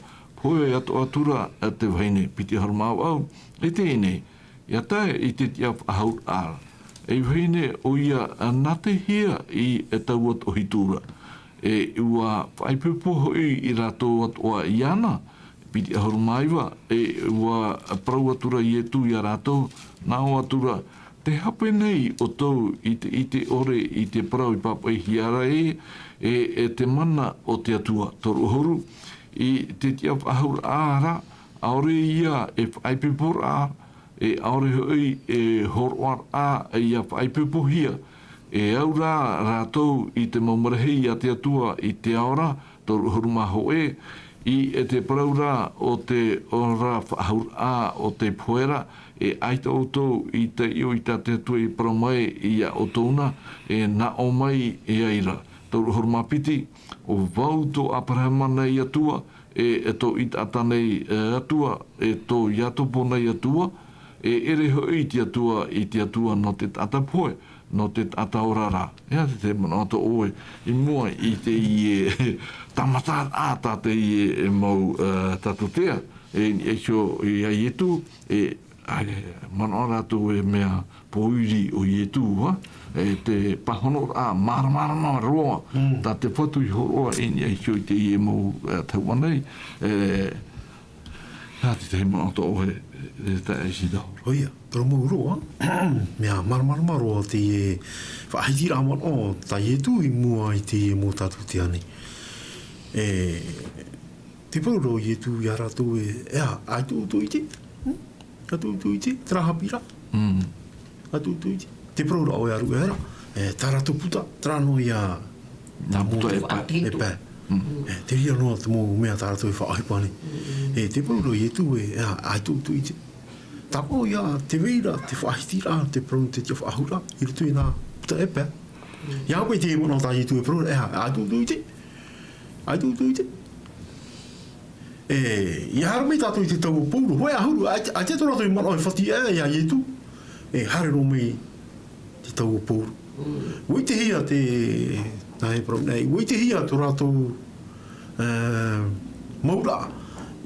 Pohe atu, atu ra, e, te vahine, piti ʻahuru mā vaʻu, e teie nei, ʻia tae i te tiʻafaʻahouraʻa ra. E vahine ʻoia, e, nātehia i, e, taua toʻohitu ra. E ʻua faʻaipoipo hoʻi rātou atoʻa iāna, piti ʻahuru mā iva, e ʻua parau atu ra Ietu ia rātou, nā ʻō atu ra, Tē hape nei ʻoutou i te, i te ʻite ʻore i te parau i pāpaʻihia ra ē, e, e te mana o te Atua, toru ʻahuru, i te tiʻafaʻahouraʻa ra, ʻaore ia e faʻaipoiporaʻa, e ʻaore hoʻi e hōroʻaraʻa ia faʻaipoipohia, e au ra rātou i te mau marahi a te Atua i te ao ra, toru ʻahuru mā hōʻē, i, e te parau ra o te ora faʻahouraʻa o te pohe ra, e ʻaita ʻoutou i taiʻo i tā te Atua i parau mai ia ʻoutou na, e nā ʻō mai e ai ra. Toru ʻahuru mā piti, ʻo vau tō Aperahama nei Atua, e, e tō Isaaka nei, e, Atua, e tō Iakobo nei Atua, e ʻere hoʻi te Atua i te Atua nō te taʻata pohe, nō te taʻata ora ra. E aha te, te manaʻo tō ʻoe i mua i teie tāmataraʻa tā teie mau, e, tātou tea, e, e iho ia Ietu, e, ʻae, manaʻo rātou e mea pōiri ʻo Ietu, ā, e te pāhonoraʻa māramarama roa, tā te Fatu i hōroʻa i niʻa iho i teie mau, e, tahuʻa nei, e, Nā te tahi manaʻo tō ʻoe, e, e, tā Isidore. ʻOia, parau mau roa, mea māramarama roa teie faʻahitiraʻa manaʻo tā Ietu i mua i teie mau tātou tea nei. E, te parau ra ʻo Ietu ia rātou ē, e aha, ʻaita ʻoutou ʻite? Hm? ʻAita ʻoutou ʻite? Terā haʻapiʻiraʻa? Mm. ʻAita ʻoutou ʻite? Te parau ra ʻoe a Ruʻera, e, tā rātou puta, terā noa ia Nā puta e pae. E pae. Mm. E, te reira noa te mau mea tā rātou e faʻaʻohipa nei. E, te parau ra ʻo Ietu ē, e, ʻaita ʻoutou ʻite. Tāpaʻo ia, tē vai ra te faʻahitiraʻa, te parau te tiʻafaʻahouraʻa, i roto i nā puta e pae. ʻIa hope i te manaʻo tā Ietu e parau ra, e, ʻaita ʻoutou ʻite. ʻAita ʻoutou ʻite. E, ʻia haere mai tātou i te tau o Pauro. Hōʻē ʻahuru, ʻaita, ʻaita tō rātou manaʻo e fati aʻe ia Ietu. E, haere roa mai te tau o Pauro. Mm. ʻUa ʻitehia te, nā e parau nei, ʻua ʻitehia tō rātou, e, mau ra,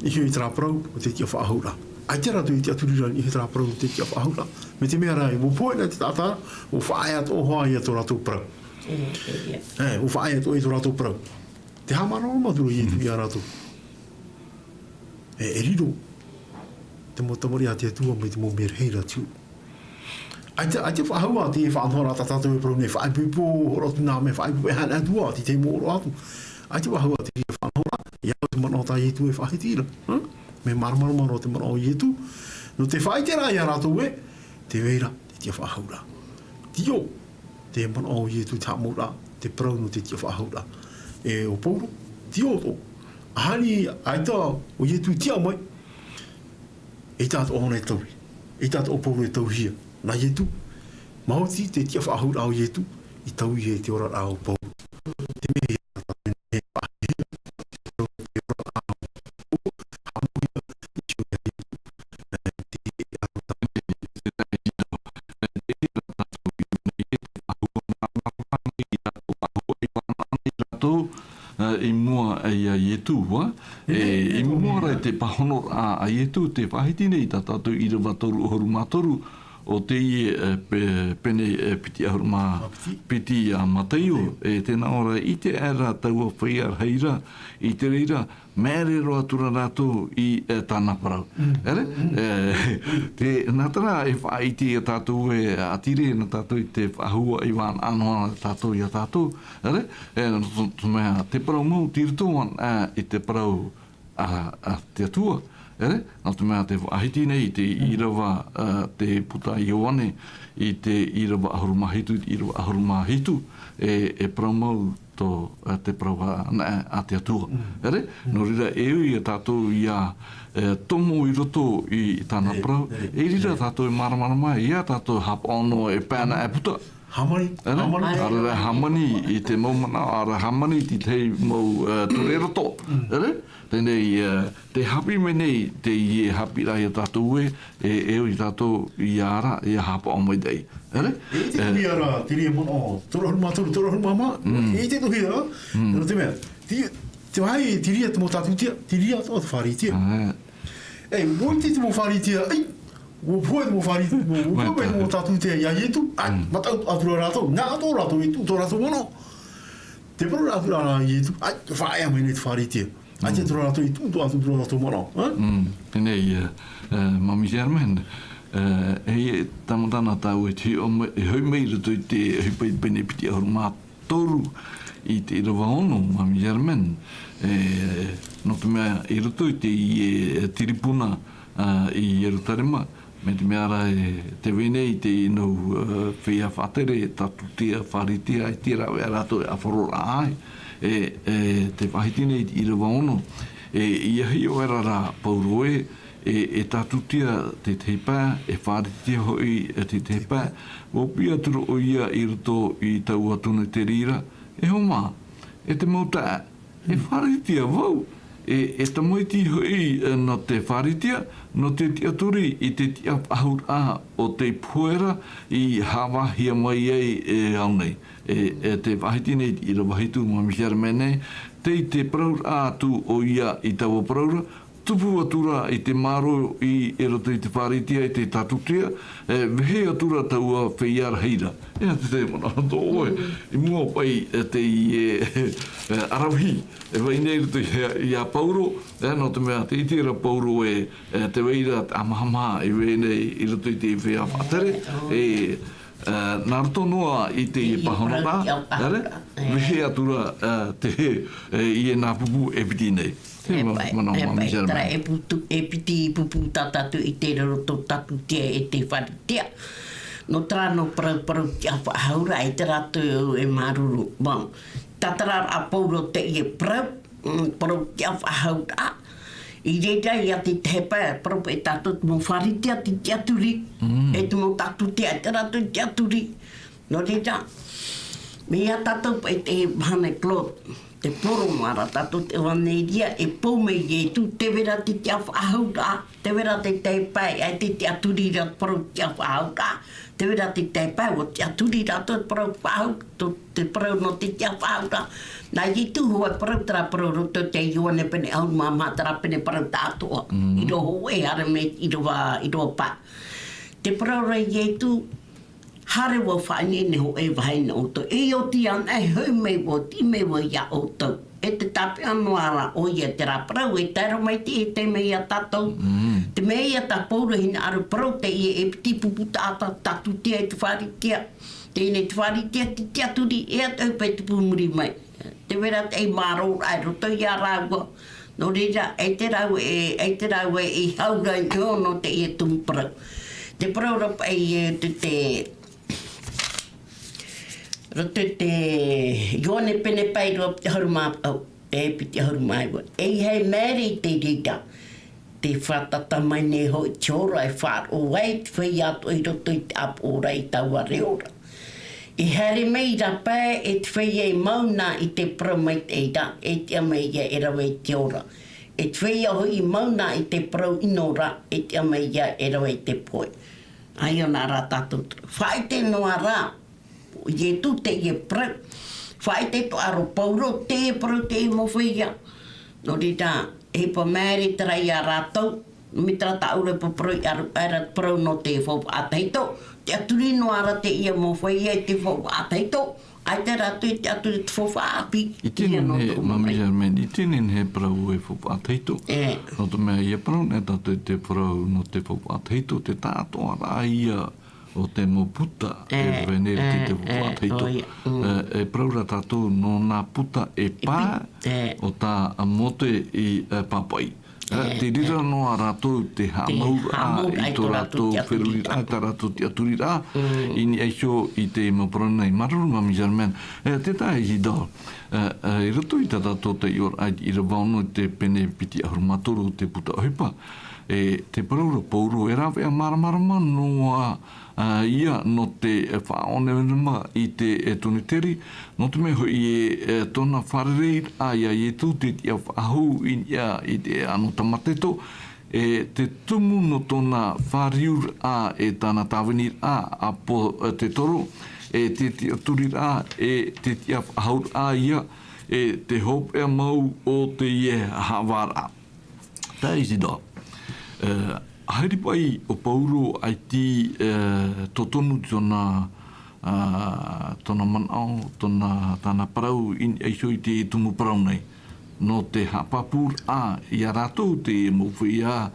i hiʻo i terā parau, o te tiʻafaʻahouraʻa. ʻAita rātou i tiʻaturi ra, i terā parau, o te tiʻafaʻahouraʻa. Mai te mea ra, ʻua pohe na te taʻata, ʻua faʻaea atoʻa hoʻi ia tō rātou parau. Mm, e, ia. E, ʻua faʻaea atoʻa ia tō rātou parau. Te haʻamāramarama atu ra Ietu ia rātou. E, e riro te mau tamariʻi a te Atua mai te mau mea rahi ra te huru. ʻAita, ʻaita faʻahou ā te faʻanahoraʻa tā tātou e parau nei faʻaipoipo, hōroʻa atu nā mea faʻaipoipo e haʻa atu ā, te tahi mau hōroʻa atu. ʻAita faʻahou ā te faʻanahoraʻa, ʻia au te manaʻo tā Ietu e faʻahiti ra. Hm? Mea māramarama roa te manaʻo o Ietu. Nō te faʻaʻiteraʻa ia rātou ē, tē vai ra te tiʻafaʻahouraʻa. Tiʻo. te manaʻo o Ietu te haʻamauraʻa, te parau nō te tiʻafaʻahouraʻa. E ʻo Paulo, tei ʻō atoʻa. ʻAhani, ʻaita ʻo Ietu i tiʻa mai, ʻeita atoʻa ʻōna e taui. ʻEita atoʻa ʻo Paulo e tauihia. Nā Ietu, maoti te tiʻafaʻahouraʻa o Ietu, i taui e te oraraʻa o Paulo. Te mea rātou, ā, i mua i a Ietu, ā, e, i mua ra i te pāhonoraʻa a Ietu, tē faʻahiti nei tā tātou ʻīrava toru ʻahuru mā toru, ʻo teie, e, pe-, pene, e, piti ʻahuru mā piti a Mataio, e, tē nā ʻō ra, ʻite aʻera taua feiā rahi ra, i te reira, māere roa atu ra rātou i, e, tāna parau. ʻEre? E, te, nā terā e faʻaʻite ia tātou ē, ʻa tīrē na tātou i te faʻahua i vānaʻa noa tātou ia tātou. ʻEre? E, nō te, te mea, te parau mau, tei roto anaʻe i te parau a, a te Atua. ʻEre? Nō te mea tē faʻahiti nei te ʻīrava, a, te puta a Ioane, i te ʻīrava ʻahuru mā hitu, i te ʻīrava ʻahuru mā hitu, e, e parau mau tō, e, te parau anaʻe a te Atua. ʻEre? Nō reira, e ui ia tātou ia, e, tomo i roto i tāna parau, e reira tātou e māramarama, ia tātou haʻapaʻo noa e pae anaʻe puta. Hāmani, ʻEre? Hāmani. ʻAreʻa hāmani i te mau manaʻo, ʻareʻa hāmani i te tahi mau, e, ture roto. ʻEre? Teie nei, e, tē haʻapiʻi mai nei teie haʻapiʻiraʻa ia tātou ē, e, e ui tātou ia ra, ia haʻapaʻo maitaʻi. ʻEre? E ʻite atoʻa ra, te reira manaʻo, toru ʻahuru mā toru, toru ʻahuru mā maha, e ʻite atoʻa ra, nō te mea, te, te vāhi, te reira te mau tātutia, te reira atoʻa te Pharisea. E, ʻua ʻite te mau Pharisea, ai, ʻua pohe te mau Pharisea, ʻua, ʻua pohe te mau tātutia ia Ietu, ai, mataʻu atu ra rātou, nā atoʻa rātou, e tuʻu atoʻa rātou manaʻo. Tē parau atu ra Ietu, ai, faʻaea mai nei te Pharisea. ʻAita atoʻa rātou i tuʻu atoʻa atu ra rātou manaʻo, ā? Mm, teie nei, e, e, Mami Germaine, e, e, e tāmatana tāua i te hiʻo mai, e hoʻi mai i roto i te ʻohipa i te pene piti ʻahuru mā toru i te ʻīrava ono, Mami Germaine, e, nō te mea i roto i te, e, tiripuna, a, i Ierutarema, mai te mea ra e tē vai nei te nau, e, feiā faʻatere, tātutia, Pharisea, e te rāveʻa rātou e ʻāfaro ra ai, e, e, tē faʻahiti nei i te ʻīrava ono, e, ʻia hiʻo aʻera ra Paulo ē, e, e tātutia te tahi pae, e Pharisea hoʻi, e te tahi pae, ʻua piʻi atu ra ʻoia i roto i taua tunu terā, e hoa mā, e te mau taʻa, e Pharisea vau, e, e tamaiti hoʻi, e, nō te Pharisea, nō te tiʻaturi i te tiʻafaʻahouraʻa o te pohe ra i hāvāhia mai ai e au nei. E, e tē faʻahiti nei i te ʻīrava hitu, Mami Germaine, tei te parauraʻa atu ʻoia i taua parau ra, tupu atu ra i te mārō i, i roto i te Pharisea, i te tātutia, e, vehe atu ra taua feiā rahi ra. E aha te tahi manaʻo tō ʻoe, i mua paʻi, e, teie, e, e, ʻaravihi, e vai nei i roto ia, ia Paulo, e, nō te mea, tē ʻite ra Paulo ē, e, tē vai ra te ʻāmahamaha i vai nei i roto i te feiā faʻatere, e, e, nā roto noa i te pāhonoraʻa, ʻere? Vehe atu ra, e, te, e, i ēnā pupu e piti nei. Te manaʻo, e, Mami Germaine. Terā e putu, e piti pupu tā tātou i ʻite ra roto tātou te, e te Pharisea. Nō terā nō parau, parau tiʻafaʻahouraʻa, e terā tō e māuruuru. Bon, tātararaʻa a Paulo teie parau, mm, parau tiʻafaʻahouraʻa. I reira ia te tahi pae, parau paʻi tātou te mau Pharisea te tiʻaturi, e te mau tātutia, e terā tō tiʻaturi. Nō reira, mai ia tātou paʻi te mahana Claude, te poro noa ra tātou te ʻevaneria, e pou mai Ietu, tē vai ra te tiʻafaʻahouraʻa, tē vai ra te tahi pae, ʻaita i tiʻaturi ra te parau tiʻafaʻahouraʻa, tē vai ra te tahi pae, ʻua tiʻaturi rātou te parau faʻahou-, tō te parau nō te tiʻafaʻahouraʻa. Nā Ietu hoʻi e parau terā parau roto i te Ioane pene ʻahuru mā maha, terā pene parau tāʻātoʻa. I roto hōʻē haere mai, i roto, i roto pae. Tē parau ra Ietu, haere vau faʻaineine hōʻē vāhi nā ʻoutou. E ʻoti anaʻe, e hoʻi mai vau, tiʻi mai vau ia ʻoutou. E tē tāpeʻa noa ra ʻoia i terā parau, e tae roa mai te, e tae mai ia tātou. Te mea ia tā Paulo e hinaʻaro parau teie e piti pupu taʻata, tātutia e te Pharisea. Teie nei te Pharisea te tiʻaturi, e atoʻa paʻi tupu i muri mai. Tē vai ra te mārōraʻa i roto ia rāua. Nō reira, ʻaita rāua e, ʻaita rāua i hau ra i niʻa nō teie tumu parau. Tē parau ra paʻi e te, te, Roto i te Ioane pene pae rua piti ʻahuru mā, au, e piti ʻahuru mā iva. E ʻeiaha e maere i te reira. Tē fātata mai nei hoʻi te ora e faʻaroʻo ai te feiā atoʻa i roto i te ʻāpoʻo ra i taua reo ra. E haere mai i rāpae e te feiā e mau nā i te parau mai te reira, e tiʻa mai ia e rave i te ora. E te feiā hoʻi e mau nā i te parau ʻino ra, e tiʻa mai ia e rave i te pohe. ʻA ia nā rā tātou. Faʻaʻite noa rā, Ietu teie parau. Faʻaʻite atoʻa ra Pauro teie parau, teie mau feiā. Nō reira, e ʻohipa maere terā ia rātou, mai terā tāʻu ra e parau, i ʻaru, ʻaira te parau nō te faufaʻa tahito, tiʻaturi noa ra teie mau feiā i te faufaʻa tahito, ʻaita rātou i tiʻaturi i te faufaʻa ʻāpī. I teie nei, Mami Germaine, i teie nei e parau e faufaʻa tahito. E. Nō te mea, ʻia parau nei tātou i te parau nō te faufaʻa tahito, te taʻatoʻaraʻa ia o te mau puta e, e, vai nei i te, e, te faufaʻa tahito. E, e parau ra tātou nō nā puta e pā, e, o tā Mōte i, e, pāpaʻi. E, te reira noa rātou te haʻamau i tō rātou feruriraʻa, i tā rātou tiʻaturiraʻa, i niʻa iho i te mau parau nei. Māuruuru, Mami Germaine. E, tē tahi Isidore, e, e, i roto i tā tātou taiʻoraʻa i te ʻīrava ono i te pene piti ʻahuru mā toru te puta ʻohipa, e, te parau ra Pauro, e rāveʻa māramarama noa ā, ia nō te faʻaʻoneʻonema i te, e, Tuniteri, nō te mea hoʻi e, e, tōna fārereiraʻa ia Ietu te tiʻa faʻahou i niʻa i te, e, anō tamateto, e, te tumu nō tōna fāriuraʻa e tāna tāviniraʻa a pō, e, te toro, e te tiʻaturiraʻa, e te tiʻa faʻahouraʻa ia, e te hopeʻa mau o teie haʻavāraʻa. Taʻa Isidore, e, haere paʻi ʻo Pauro ʻaita, e, tōtonu tōna, a, tōna manaʻo, tōna, tāna parau i niʻa iho i te tumu parau nei. Nō te haʻapāpūraʻa ia rātou te mau feiā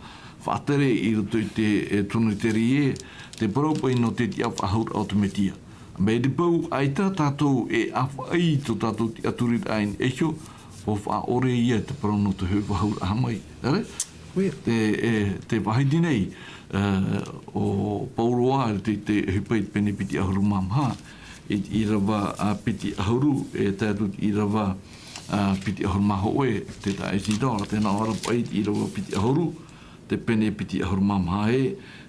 faʻatere i roto i te, e, Tuniteri ē, te parau paʻi nō te tiʻa faʻahouraʻa o te Mesia. Mai te peu ʻaita tātou e ʻāfaʻi i tō tātou tiʻaturiraʻa i niʻa iho, ʻua faʻaʻore ia te parau nō te hoʻi faʻahouraʻa mai. ʻĒ? ʻOia. Te, e, tē faʻahiti nei, e, ʻo Pauro ā, te, te ʻohipa i te pene piti ʻahuru mā maha, i te ʻīrava, a, piti ʻahuru, e tae atu i te ʻīrava, a, piti ʻahuru mā hōʻē, te taʻa Isidore, tē nā ʻō ra paʻi i te ʻīrava piti ʻahuru, te pene piti ʻahuru mā maha ē,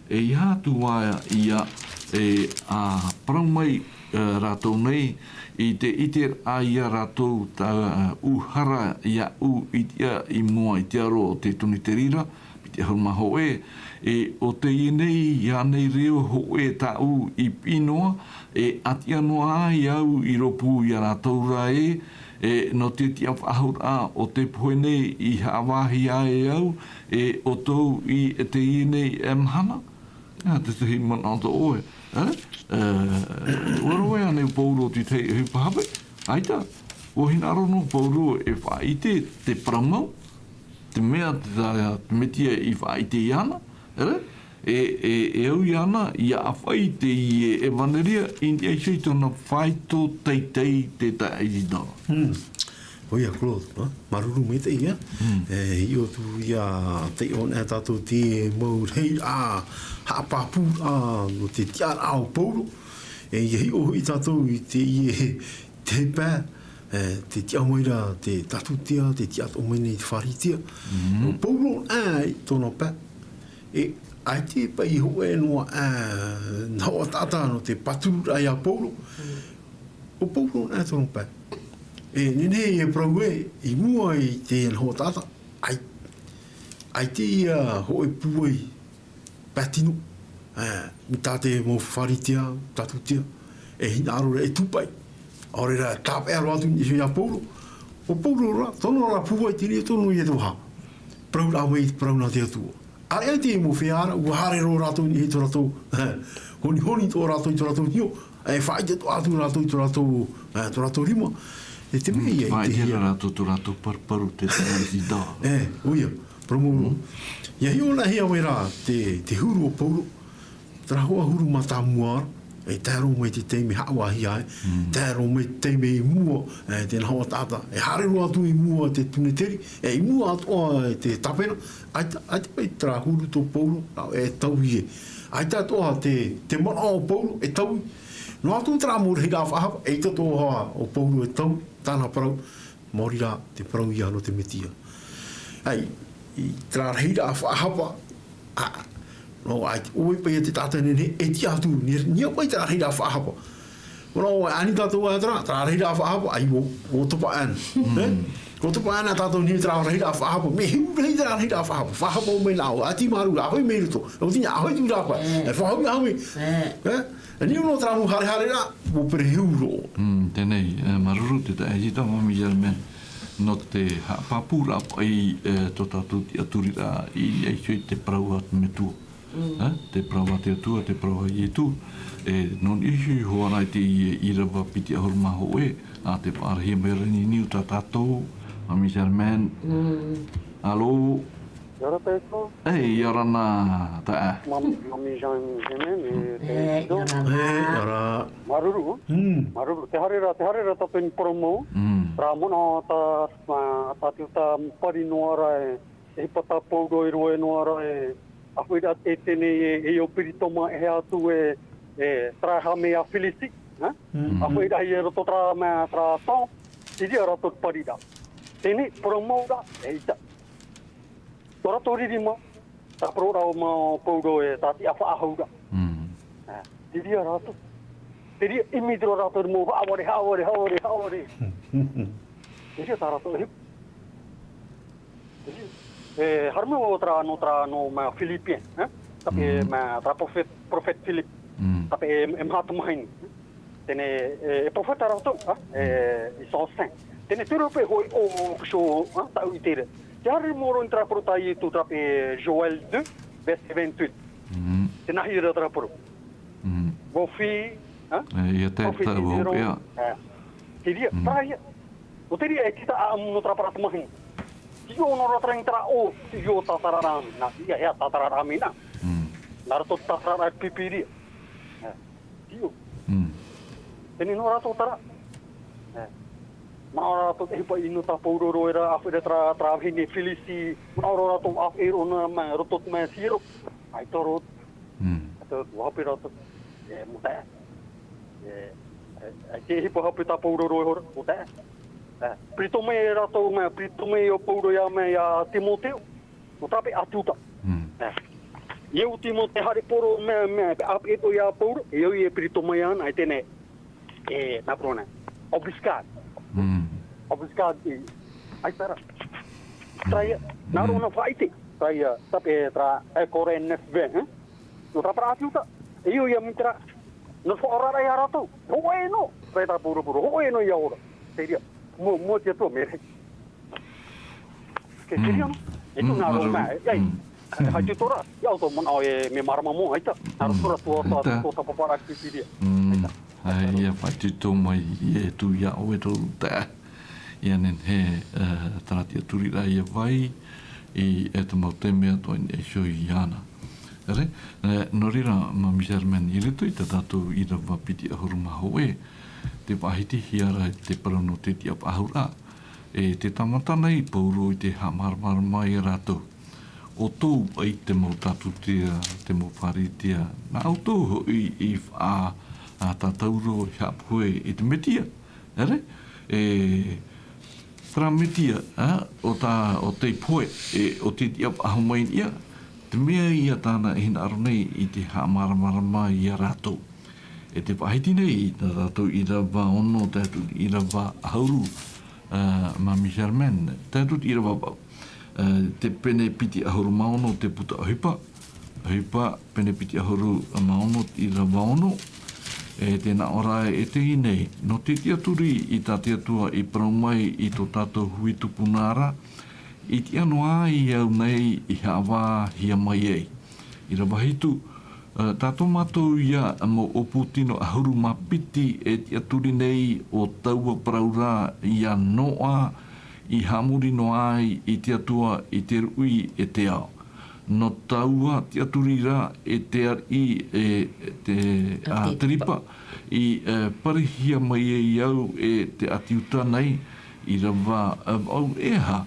e ʻeiaha atu ā ia, e, a, parau mai, e, rātou nei, i te ʻiteraʻa ia rātou tā, e, ʻūhara iaʻu i te, i mua i te aro o te Tuniteri ra, piti ʻahuru mā hōʻē, e, ʻo teie nei, ia nei reo hōʻē tāʻu i piʻi noa, e ʻatiʻa noa ai au i rōpū ia rātou ra ē, e, nō te tiʻa faʻahouraʻa o te pohe nei i haʻavāhi ai au, e, ʻoutou i teie nei e mahana. ʻA, te tahi manaʻo tō ʻoe, e? E, ʻua rave ānei Pauro i te tahi ʻohipa hape? ʻAita, ʻua hinaʻaro noa Pauro e faʻaʻite te parau mau, te mea te, te Mesia i faʻaʻite iāna, e? E, e, e au iāna, ia ʻāfaʻi i teie ʻevaneria, i niʻa iho i tōna faito teitei te taʻa Isidore. Hmm. ʻOia, Claude, ha? Māuruuru maitaʻi, ē? Hmm. E, hiʻo atu ia taiʻo anaʻe tātou te mau rahi, a, haʻapāpūraʻa nō te tiʻaraʻa o Pauro. E, ʻia hiʻo hoʻi tātou i teie, te pae, e, tē tiʻa mai ra te tātutia, tē tiʻa atoʻa mai nei te Pharisea. Hmm. ʻO Pauro, ā, i tōna pae. E, ʻaita paʻi hōʻē noa, ā, nahoʻa taʻata nō te pātururaʻa ia Pauro. ʻO Pauro, ā, tōna pae. E, nehenehe e parau ē, i mua i te nahoʻa taʻata, ʻai-, ʻaita ia hōʻē pūai pae tino, ā, mai tā te mau Pharisea, tātutia, e hinaʻaro ra e tūpaʻi. ʻAore rā, tāpeʻa roa atu i niʻa iho ia Pauro. ʻO Pauro rā, tōna rā pūai, teie tonu ia te vaha. Parau rā mai, parau nā te Atua. ʻĀreʻa te mau feiā ra, ʻua haere roa rātou i niʻa i tō rātou, honihoni atoʻa rātou i tō rātou niʻa, e faʻaʻite atoʻa atu rātou i tō rātou, e, tō rātou rima. E te mea ia, faʻaʻite ra rātou tō rātou paruparu, te taʻa Isidore. E, ʻoia, parau mau. Mm. ʻIa hiʻo anaʻe hia mai rā te, te huru o Pauro, terā hoʻi huru mātāmua ra, e tae roa mai te taime haʻavāhi ai, mm, tae roa mai te taime i mua, e, te nahoʻa taʻata, e haere roa atu i mua te Tuniteri, e i mua atoʻa te tāpena, ʻaita, ʻaita paʻi terā huru tō Pauro, rā, e taui ē. ʻAita atoʻa te, te manaʻo o Pauro, e taui. Noa atu terā mau rahiraʻa faʻahapa, ʻeita atoʻa ʻo Pauro e tau, tāna parau, maori rā te parau ia nō te Metia. ʻAi, i terā rahiraʻa faʻahapa, ā, nō, ʻaita, ʻoia paʻi te taʻata nehenehe, e tiʻa atu, nō, nō paʻi terā rahiraʻa faʻahapa. Nō, ʻoia, ani tātou ā terā, terā rahiraʻa faʻahapa, ʻai, ʻo, ʻo Topa Ana. Mm. E? ʻO Topa Ana tātou nei terā rahiraʻa faʻahapa, mea hiu rahi terā rahiraʻa faʻahapa, faʻahapa mai nā ʻō, ʻati māuruuru, ʻāfaʻi mai roto, ʻo tina, ʻāfaʻi atu i rāpae, Mm. e faʻahou, ʻāfaʻi mai. Mm. E? E, nō terā mau haerehare rā, ʻua perehiu roa. Mm, teie, e, māuruuru te taeaʻe Mamie Germaine, nō te haʻapāpūraʻa paʻi, e, tō tātou tiʻaturiraʻa i niʻa iho i te parau a te Metua. Mm. E, te parau a te Atua, te parau a Ietu. E, nō niʻa iho iho ā rā i te ʻīrava piti ʻahuru mā hōʻē, ā, tē faʻaarahia mai ra nei niu tā tātou, Mamie Germaine. Mm. Alo? ʻIa ora tātou. E, ʻia ora na, taeaʻe. Mam-, Mamie Germaine, e, E, ʻia ora na. E, ʻia ora. Māuruuru. Mm. Māuruuru. Tē haere ra, tē haere ra tātou i niu parau mau. Mm. Terā manaʻo tā, tā, tā te uta pari noa ra e, e ʻohipa tā Pauro e rave noa ra e, ʻāfaʻiraʻa e teie nei e, e ʻo Peritoma e atu e, e, terā e haʻamea Filipi, ha? Mm. ʻĀfaʻiraʻa i roto terā mea, terā tau, te reira rātou te pariraʻa. Teie, parau mau ra, eʻita. Tō rātou riri mau, tā parau ra ʻo Pauro e, tā tiʻa faʻahou ra. Mm. Ā, te reira rātou. Te reira, ʻimi atu ra rātou mau, haʻavare, haʻavare, haʻavare, haʻavare. Te reira tā rātou e hiku. Te reira. E, haere mai ʻo terā, nō terā, nō mea Philippiens, e? Tāpeʻa Mm. mea, terā prophet, prophet Philip. Mm. Tāpeʻa e, e maha tamahine. Teie, e, e perofeta rātou, ā, e, ils sont saints. Teie, te reira paʻi hoʻi ʻo, ʻo, ʻo, ā, tāʻu i te reira. Tē haere mai ra i terā parau tā Ietu, tāpeʻa Joël deux, verset vingt-huit. Mm. Tē nā hea ra terā parau. Mm. Vos filles, ā? E, ʻia tae tāʻu hopeʻa. Ā. Te reira, Mm. terā ia. ʻO te reira e tita ʻaʻamu nō terā parau tamahine. Te ʻō nō rātou i terā ʻō, te ʻō tātararaʻa, nā, ʻia, ʻia tātararaʻa mai nā. Mm. Nā roto tātararaʻa i te Pīpīria. Ā. Te ʻō. Mm. Teie nō rātou terā. Ā. Manaʻo rātou te ʻohipa ʻino tā Pauro e rave ra, ʻāfaʻi ra terā, terā vahine Filipi, manaʻo rātou ʻāfaʻi roa nā mea, roto te mea Siro. ʻAita roa. Mm. ʻAita roa, ʻua hape rātou. E, mau taeaʻe. E, e, e, te ʻohipa hape tā Pauro e rave ra, mau taeaʻe. E, Peritoma e rātou mea, Peritoma e ʻo Pauro ia mea, ia Timoteo. Nō tāpeʻa ʻati uta. Mm. E. ʻIa oti mau te haere poro mea, mea, ʻāpeʻe atoʻa ia Pauro, e au e Peritoma ia ana, e teie. E, nā parau nei. Embuscade. Mm. Embuscade, e. ʻAita ra. Mm. Terā ia, nā Mm. roto nā faʻaʻite. Terā ia, tāpeʻa, terā, e, Corinthiens neuf vingt, e. Nō tāpeʻa ʻati uta. E au ia mai terā. Nō faʻaoraraʻa ia rātou. Hōʻē noa. Terā ia tā Pauro, Pauro. Hōʻē noa ia ora. Te reira. Mua, mua te Atua, mea rahi. Ke, ke Mm. ria, no? E tū Mm, nā roa māuruuru. Mea, e, ai. Mm. E, hai te tora, ia o tō manaʻo e, mea mārama mau, ʻaita. Nā roto Mm. ra tō, tō, ʻAita. tō, tō pāparaʻa Pīpīria. Mm. ʻAita. Ai, ʻia faʻaitoito mai e tū ia ʻoe tō taeaʻe. ʻIa nehenehe, e, terā tiʻaturiraʻa ʻia vai, i, e te mau taime atoʻa i niʻa iho iāna. Re, e, nō reira, Mamie Germaine, i roto i tā tātou ʻīrava piti ʻahuru mā hōʻē, tē faʻahitihia ra te parau nō te tiʻa faʻahouraʻa, E te tāmata nei Pauro i te haʻamāramarama ia rātou. ʻO tō paʻi te mau tātutia, te mau Pharisea, nā ʻoutou hoʻi i faʻa-, a, tātauro, i haʻapohe i te Mesia. ʻEre? E, terā Mesia, a, ʻo tā, ʻo tei pohe, e, ʻo tei tiʻa faʻahou mai ia, te mea ia tāna e hinaʻaro nei i te haʻamāramarama ia rātou. E tē faʻahiti nei i tā tātou ʻīrava ono, tae atu i te ʻīrava ʻahuru, ā, Mamie Germaine, tae atu i te ʻīrava vaʻu, ā, te pene piti ʻahuru mā ono te puta ʻohipa, ʻohipa, pene piti ʻahuru mā ono, ʻīrava ono, e tē nā ʻō ra e teie nei, nō te tiʻaturi i tā te Atua i parau mai i tō tātou hui tupuna ra, i tiʻa noa ai au nei i haʻavāhia mai ai. ʻĪrava hitu, ā, tā tō mātou ia mau ʻōpū tino ʻahuru mā piti e tiʻaturi nei ʻo taua parau ra ia Noa i haʻamori noa ai i te Atua i te ruʻi e te ao. Nō taua tiʻaturi ra e te ariʻi e te, ā, Ātiripa. Ātiripa i, ā, parihia mai ai au e te ʻāti Iuta nei, ʻīrava, ā, vaʻu e aha.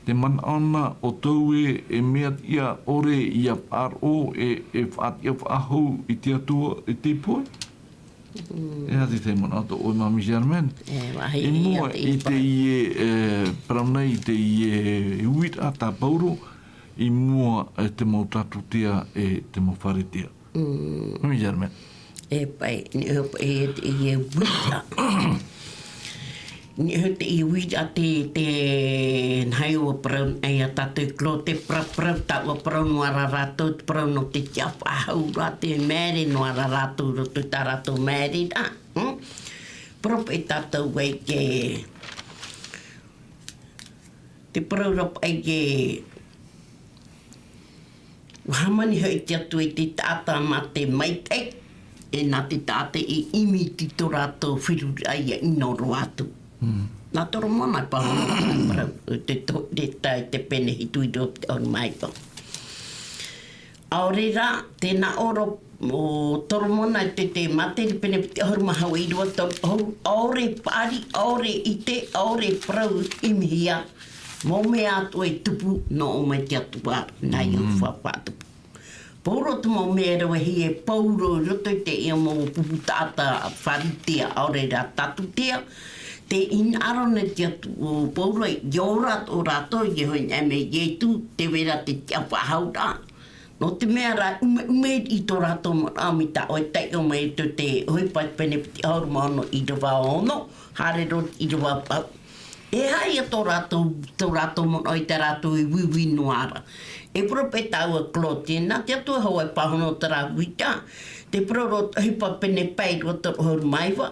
Te manaʻo na ʻoutou ē, e mea tiʻa ʻore ia faʻaroʻo e, e faʻatiʻa faʻahou i te Atua i tei pohe? E aha te tahi manaʻo tō ʻoe, Mami Germaine? E, vāhi i mua ia te i te ipa. Ie, e, parau nei i te ie uiraʻa tā Pauro, i mua, e, te mau tātutia, e, te mau faritia. Mm. Mami Germaine. E paʻi, niʻa paʻi, e, te ie uiraʻa. Niʻa te ie uiraʻa te, te, nāhea ua parau, e, ia tātou i Claude, te parau, parau, tā ua parau noa ra rātou, te parau nō te tiʻafaʻahouraʻa, te maere noa ra rātou, roto i tā rātou maere ra. Hmm? Parau paʻi tātou ai ke, te parau ra paʻi ke, ua hāmani hoʻi te Atua i te taʻata mā te maitaʻi, e nā te taʻata i ʻimi i tō rātou feruriraʻa ʻia ʻino roa atu. Mm. Nā Toromona e pāhono te parau, te to-, te tae te pene hitu i roto te ʻahuru mā iva. ʻAore rā, tē nā ʻō ra ʻo Toromona i te, te Materei pene piti ʻahuru mā hau i rua toru ʻahuru, ʻaore paʻari, ʻaore ʻite, ʻaore parau ʻimihia, mau mea atoʻa e tupu nō ʻō mai te Atua, nā ia Mm. fa-, faʻatupu. Pauro te mau mea e ravehia e Pauro i roto i teie mau pupu taʻata faritia, ʻaore rā tātutia, tē hinaʻaro nei te Atu-, ʻo Pauro i ora atoʻa rātou, i hoʻi nei mai Ietu, tē vai ra te tiʻafaʻahouraʻa. Nō te mea rā, ʻume, ʻume i tō rātou manaʻo mai tā ʻoe taiʻo mai i te, te ʻohipa pene piti ʻahuru mā ono ʻīrava ono, haere roa i te ʻīrava paʻu. E aha ia tō rātou, tō rātou manaʻo i tā rātou e uiui noa ra. E parau paʻi tāua Claude, nā te Atua hoʻi e pāhono terā uiraʻa, te parau roa te ʻohipa pene pae rua toru ʻahuru mā iva,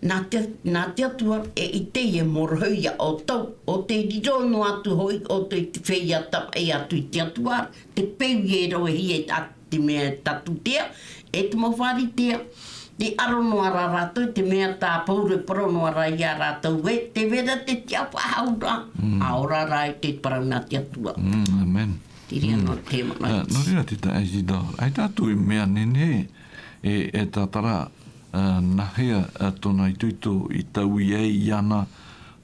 nā te, nā te Atua e ʻite e mōrohu ia ʻoutou, ʻo tē riro noa atu hoʻi ʻoutou i te feiā tamaʻi atu i te Atua, te peu e ravehia e tā te mea tātutia, e te mau faritia, tē aro noa ra rātou, te mea tā Pauro e parau noa ra ia rātou ē, tē vai ra te tiʻafaʻahouraʻa, Mm. ʻa ora rā i te parau nā te Atua. Mm, amen. Te reira Mm. nō te manaʻo. Ah, nō reira te taeaʻe Isidore, ʻaita atu e mea nehenehe, e, e tātara, ah, nāhea, ah, tōna itoito i taui ai iāna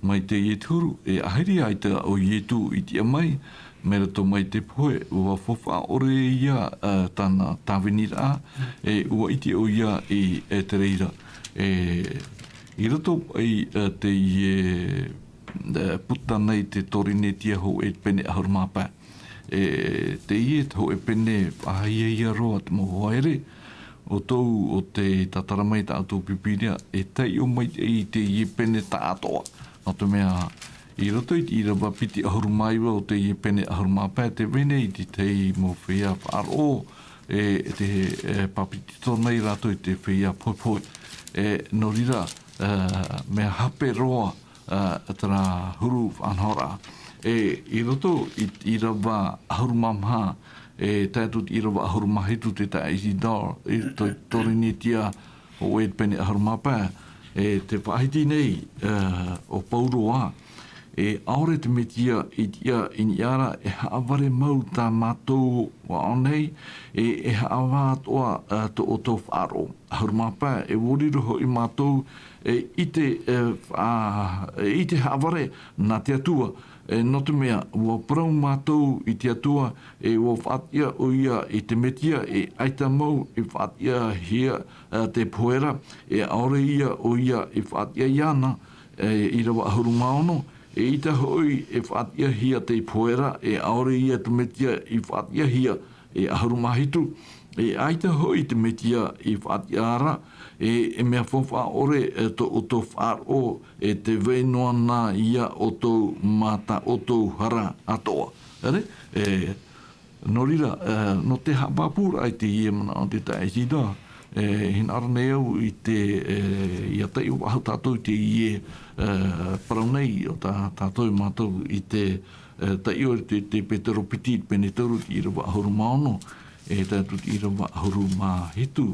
mai teie te huru, e ahiri ʻaita ʻo Ietu i tiʻa mai, mai roto mai te pohe, ʻua faufaʻa ʻore ia, ā, tāna tāviniraʻa, e ʻua ʻite ʻoia i, e te reira. E, i roto i, ā, teie, ā, puta nei te Torinetia hōʻē pene ʻahuru mā pae. E, teie te hōʻē pene faʻahiahia roa te mau hoa here, ʻoutou ʻo tē tātara mai tā ʻoutou Pīpīria, e taiʻo mai i teie pene taʻatoʻa. Nō te mea, i roto i te ʻīrava piti ʻahuru mā iva o teie pene ʻahuru mā pae, tē vai nei te tahi mau feiā faʻaroʻo, e, te, e, pāpetito nei rātou i te feiā pohepohe. E, nō reira, e, mea hape roa, e, terā huru faʻanahoraʻa. E, i roto i te ʻīrava ʻahuru mā maha, e tae atu i te ʻīrava ʻahuru mā hitu te taeaʻe Isidore, i te Torinetia hōʻē pene ʻahuru mā pae, e tē faʻahiti nei, e, ʻo Pauro ā, e ʻaore te Metia i tiʻa i niʻa ra, e haʻavare mau tā mātou aʻo nei, e, e haʻavā atoʻa, e, tō ʻoutou faʻaroʻo. ʻAhuru mā pae, e ʻua riro hoʻi mātou, e ʻite, e, faʻa-, e ʻite haʻavare nā te Atua, e, nō te mea, ʻua parau mātou i te Atua, e ʻua faʻatiʻa ʻoia i te Metia, e ʻaita mau i faʻatiʻahia, e, te pohe ra, e ʻaore ia ʻoia i faʻatiʻa iāna, e, ʻīrava ʻahuru mā ono, e ʻaita hoʻi e faʻatiʻahia te pohe ra, e ʻaore ia te Metia i faʻatiʻahia, e ʻahuru mā hitu, e ʻaita hoʻi te Metia i faʻatiʻa ra, e, e mea faufaʻa ʻore, e tō ʻoutou faʻaroʻo, e tē vai noa na ia ʻoutou mā tā ʻoutou hara atoʻa. Ere? E, nō reira, e, nō te haʻapāpūraʻa i teie manaʻo te taeaʻe Isidore, e, hinaʻaro nei au i te, e, ʻia taiʻo faʻahou tātou i teie, e, parau nei o tā, tātou e mātau i te, e, taiʻo i te, te Petero piti, pene toru, te ʻīrava ʻahuru mā ono, e tae atu i te ʻīrava ʻahuru mā hitu,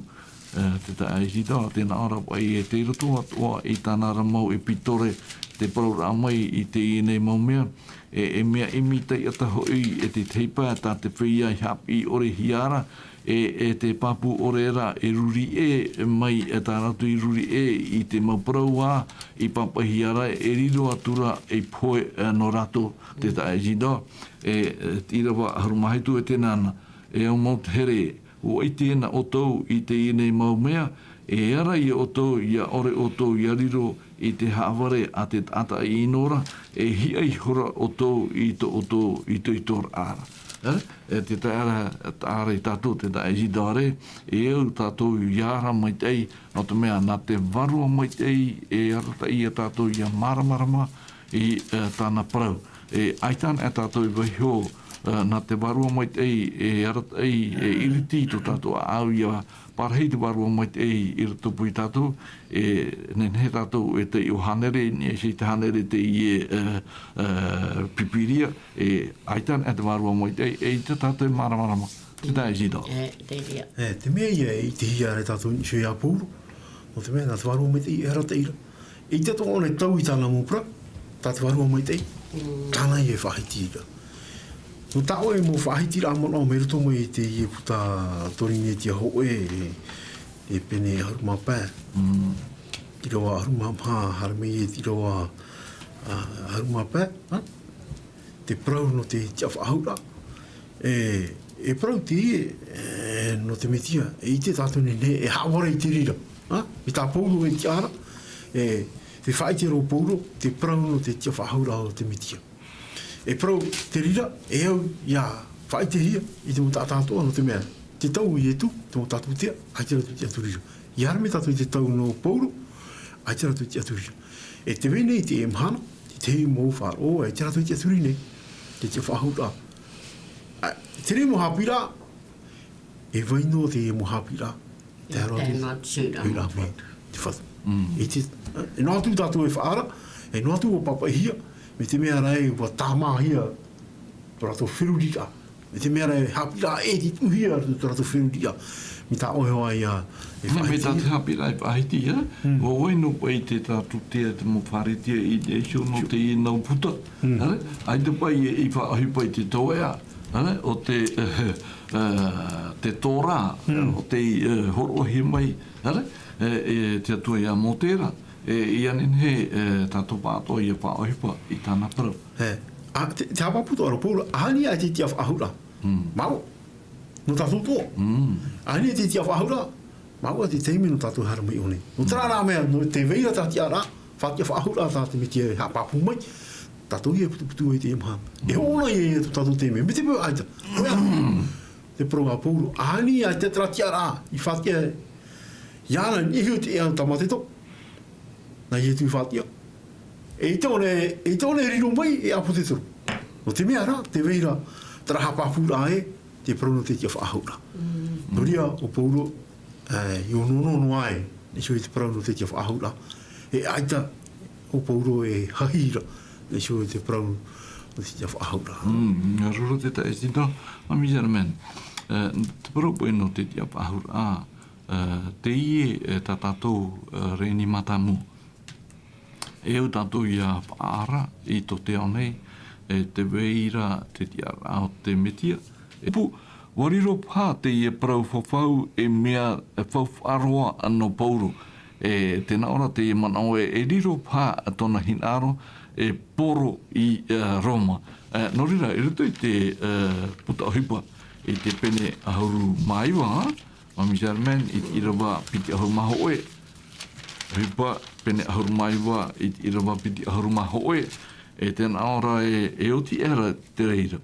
e, te taeaʻe Isidore, tēnā ʻō ra paʻi e tei roto atoʻa i tāna ra mau ʻepitore, te parauraʻa mai i teie nei mau mea, e, e mea ʻimi taiʻata hoʻi e te tahi pae tā te feiā i haʻapiʻi ʻore hia ra, e, e te pāpū ʻore ra e ruri ʻē mai, e tā rātou i ruri ʻē i te mau parau ā, i pāpaʻihia ra, e riro atu ra i pohe, e, nō rātou te taeaʻe Isidore, e, e, te ʻīrava ʻahuru mā hitu e tēnā na, e au mau te here, ʻua ʻite na ʻoutou i teie nei mau mea, E ara ia ʻoutou, ia ʻore ʻoutou ia riro i te haʻavare a te taʻata ʻino ra, e hiʻa ihora ʻoutou i tō ʻoutou itoitoraʻa ra. E, e te taʻa ra, taʻa ra ia tātou, te taʻa Isidore, e au tātou ia ara maitaʻi, nō te mea nā te Vārua Maitaʻi e arataʻi ia tātou ia māramarama i, e, tāna parau. E, ʻaita anaʻe tātou e vaiiho, e, nā te Vārua Maitaʻi e arataʻi, e iriti i tō tātou ʻāʻau ia parahi te Vārua Maitaʻi i roto pū ia tātou, e nehenehe tātou e taiʻo hānere, e nehenehe e hānere teie, e, e, Pīpīria, e ʻaita anaʻe te Vārua Maitaʻi, e ʻaita tātou e māramarama. Te taʻa Isidore. E, te reira. E, te mea ia, e ʻitehia ra tātou i niʻa iho ia Pauro. Nō te mea, nā te Vārua Maitaʻi e arataʻi ra. E ʻaita atoʻa ʻōna e tau i tāna mau parau, tā te Vārua Maitaʻi, mm, tāna ia e faʻahiti ra. Nō tā ʻoe mau faʻahitiraʻa manaʻo mai roto mai i teie puta Torinetia hōʻē, e, e pene ʻahuru mā pae. Mm. ʻĪrava ʻahuru mā maha, haere mai i te ʻīrava, a, ʻahuru mā pae, a? Te parau nō te tiʻafaʻahouraʻa. E, e parau teie, e, nō te Metia, e ʻite tātou e nehenehe e haʻavare i te reira. A? Mai tā Pauro e tiʻa ra, e, tē faʻaʻite ra ʻo Pauro, te parau nō te tiʻafaʻahouraʻa o te Metia. E parau te reira, e au ia faʻaʻitehia i te mau taʻata atoʻa, nō te mea, tē tau ʻo Ietu, te mau taʻata tūtea, ʻaita rātou tiʻaturi ra. ʻIa haere mai tātou i te tau nō Pauro, ʻaita rātou tiʻaturi ra. E tē vai nei i teie mahana, te tahi mau faʻaroʻo, ʻaita rātou tiʻaturi nei, te tiʻafaʻahouraʻa. A, terā mau haʻapiʻiraʻa, e vai noa teie mau haʻapiʻiraʻa, tae roa atu, tae noa atu i te Fatu. Mm. E te, e noa atu tātou e faʻaara, e noa atu ʻua pāpaʻihia, mai te mea ra ē ʻua tāmāhia tō rātou feruriraʻa. Mai te mea ra ē haʻapiʻiraʻa e tītauhia tō rātou feruriraʻa. Mai tā ʻoe hoʻi ia e faʻaʻite. Mai tā te haʻapiʻiraʻa e faʻahiti, ē? Mm. ʻUa vai noa paʻi te taʻata tūtea, te mau Pharisea i niʻa iho nō teie nau puta. Mm. Ē? ʻAita paʻi e, i faʻaʻohipa i te tauʻaʻa, ē? ʻO te, e, e, te Torah, mm, ʻo tei, e, hōroʻahia mai, ē? E, e te Atua ia Mōte ra, e, ʻia nehenehe, e, tātou pāʻatoʻa ʻia faʻaʻohipa i tāna parau. E, a, te, te haʻapāpū atoʻa ra ʻo Pauro, ʻaita e te tiʻafaʻahouraʻa. Mm. Māuʻa. Nō tātou atoʻa. Mm. ʻAita e te tiʻafaʻahouraʻa. Māuʻa te taime nō tātou e haere mai i ʻō nei. Nō terā rā mea, nō te vai ra te tiʻaraʻa, faʻatiʻafaʻahouraʻa tā te Metia e haʻapāpū mai, tātou ia e putuputu ai i teie mahana. E hoʻo noa ia ia tō tātou taime, mai te peu ʻaita. ʻOia, te parau a Pauro, ʻaita e te terā tiʻaraʻa, i faʻatiʻa, iāna, i niʻa iho i te ʻēʻa tāmātetoʻa. Nā Ietu i faʻatiʻa. E ʻaita ʻōna, e ʻaita ʻōna e riro mai e ʻāpōsetolo. Nō te mea rā, tē vai ra terā haʻapāpūraʻa ē, te parau nō te tiʻafaʻahouraʻa. Mm. Nō reira, ʻo Pauro, e, i onoono noa ai, i niʻa iho i te parau nō te tiʻafaʻahouraʻa. E ʻaita ʻo Pauro e hahi ra, i niʻa iho i te parau nō te tiʻafaʻahouraʻa. Mm, ʻia ora te taeaʻe Tina, Mami Germaine. E, te parau paʻi nō te tiʻafaʻahouraʻa, e, teie, e, tā tātou, e, reni mātāmua. E au tātou ʻia faʻaara i tō te ao nei, e tē vai ra te tiʻaraʻa o te Metia. E pū, ʻua riro paha teie parau fafau ei mea faufaʻa roa nō Pauro. E tē nā ʻō ra teie manaʻo ē, e riro paha tōna hinaʻaro e poro i, e, Roma. E, nō reira, i roto i te, e, puta ʻohipa, i te pene ʻahuru mā iva, Mami Germaine, i te ʻīrava piti ʻahuru mā hōʻē. ʻOhipa, pene ʻahuru mā iva, i te ʻīrava piti ʻahuru mā hōʻē. E tē nā ʻō ra ē, e oti aʻera te reira.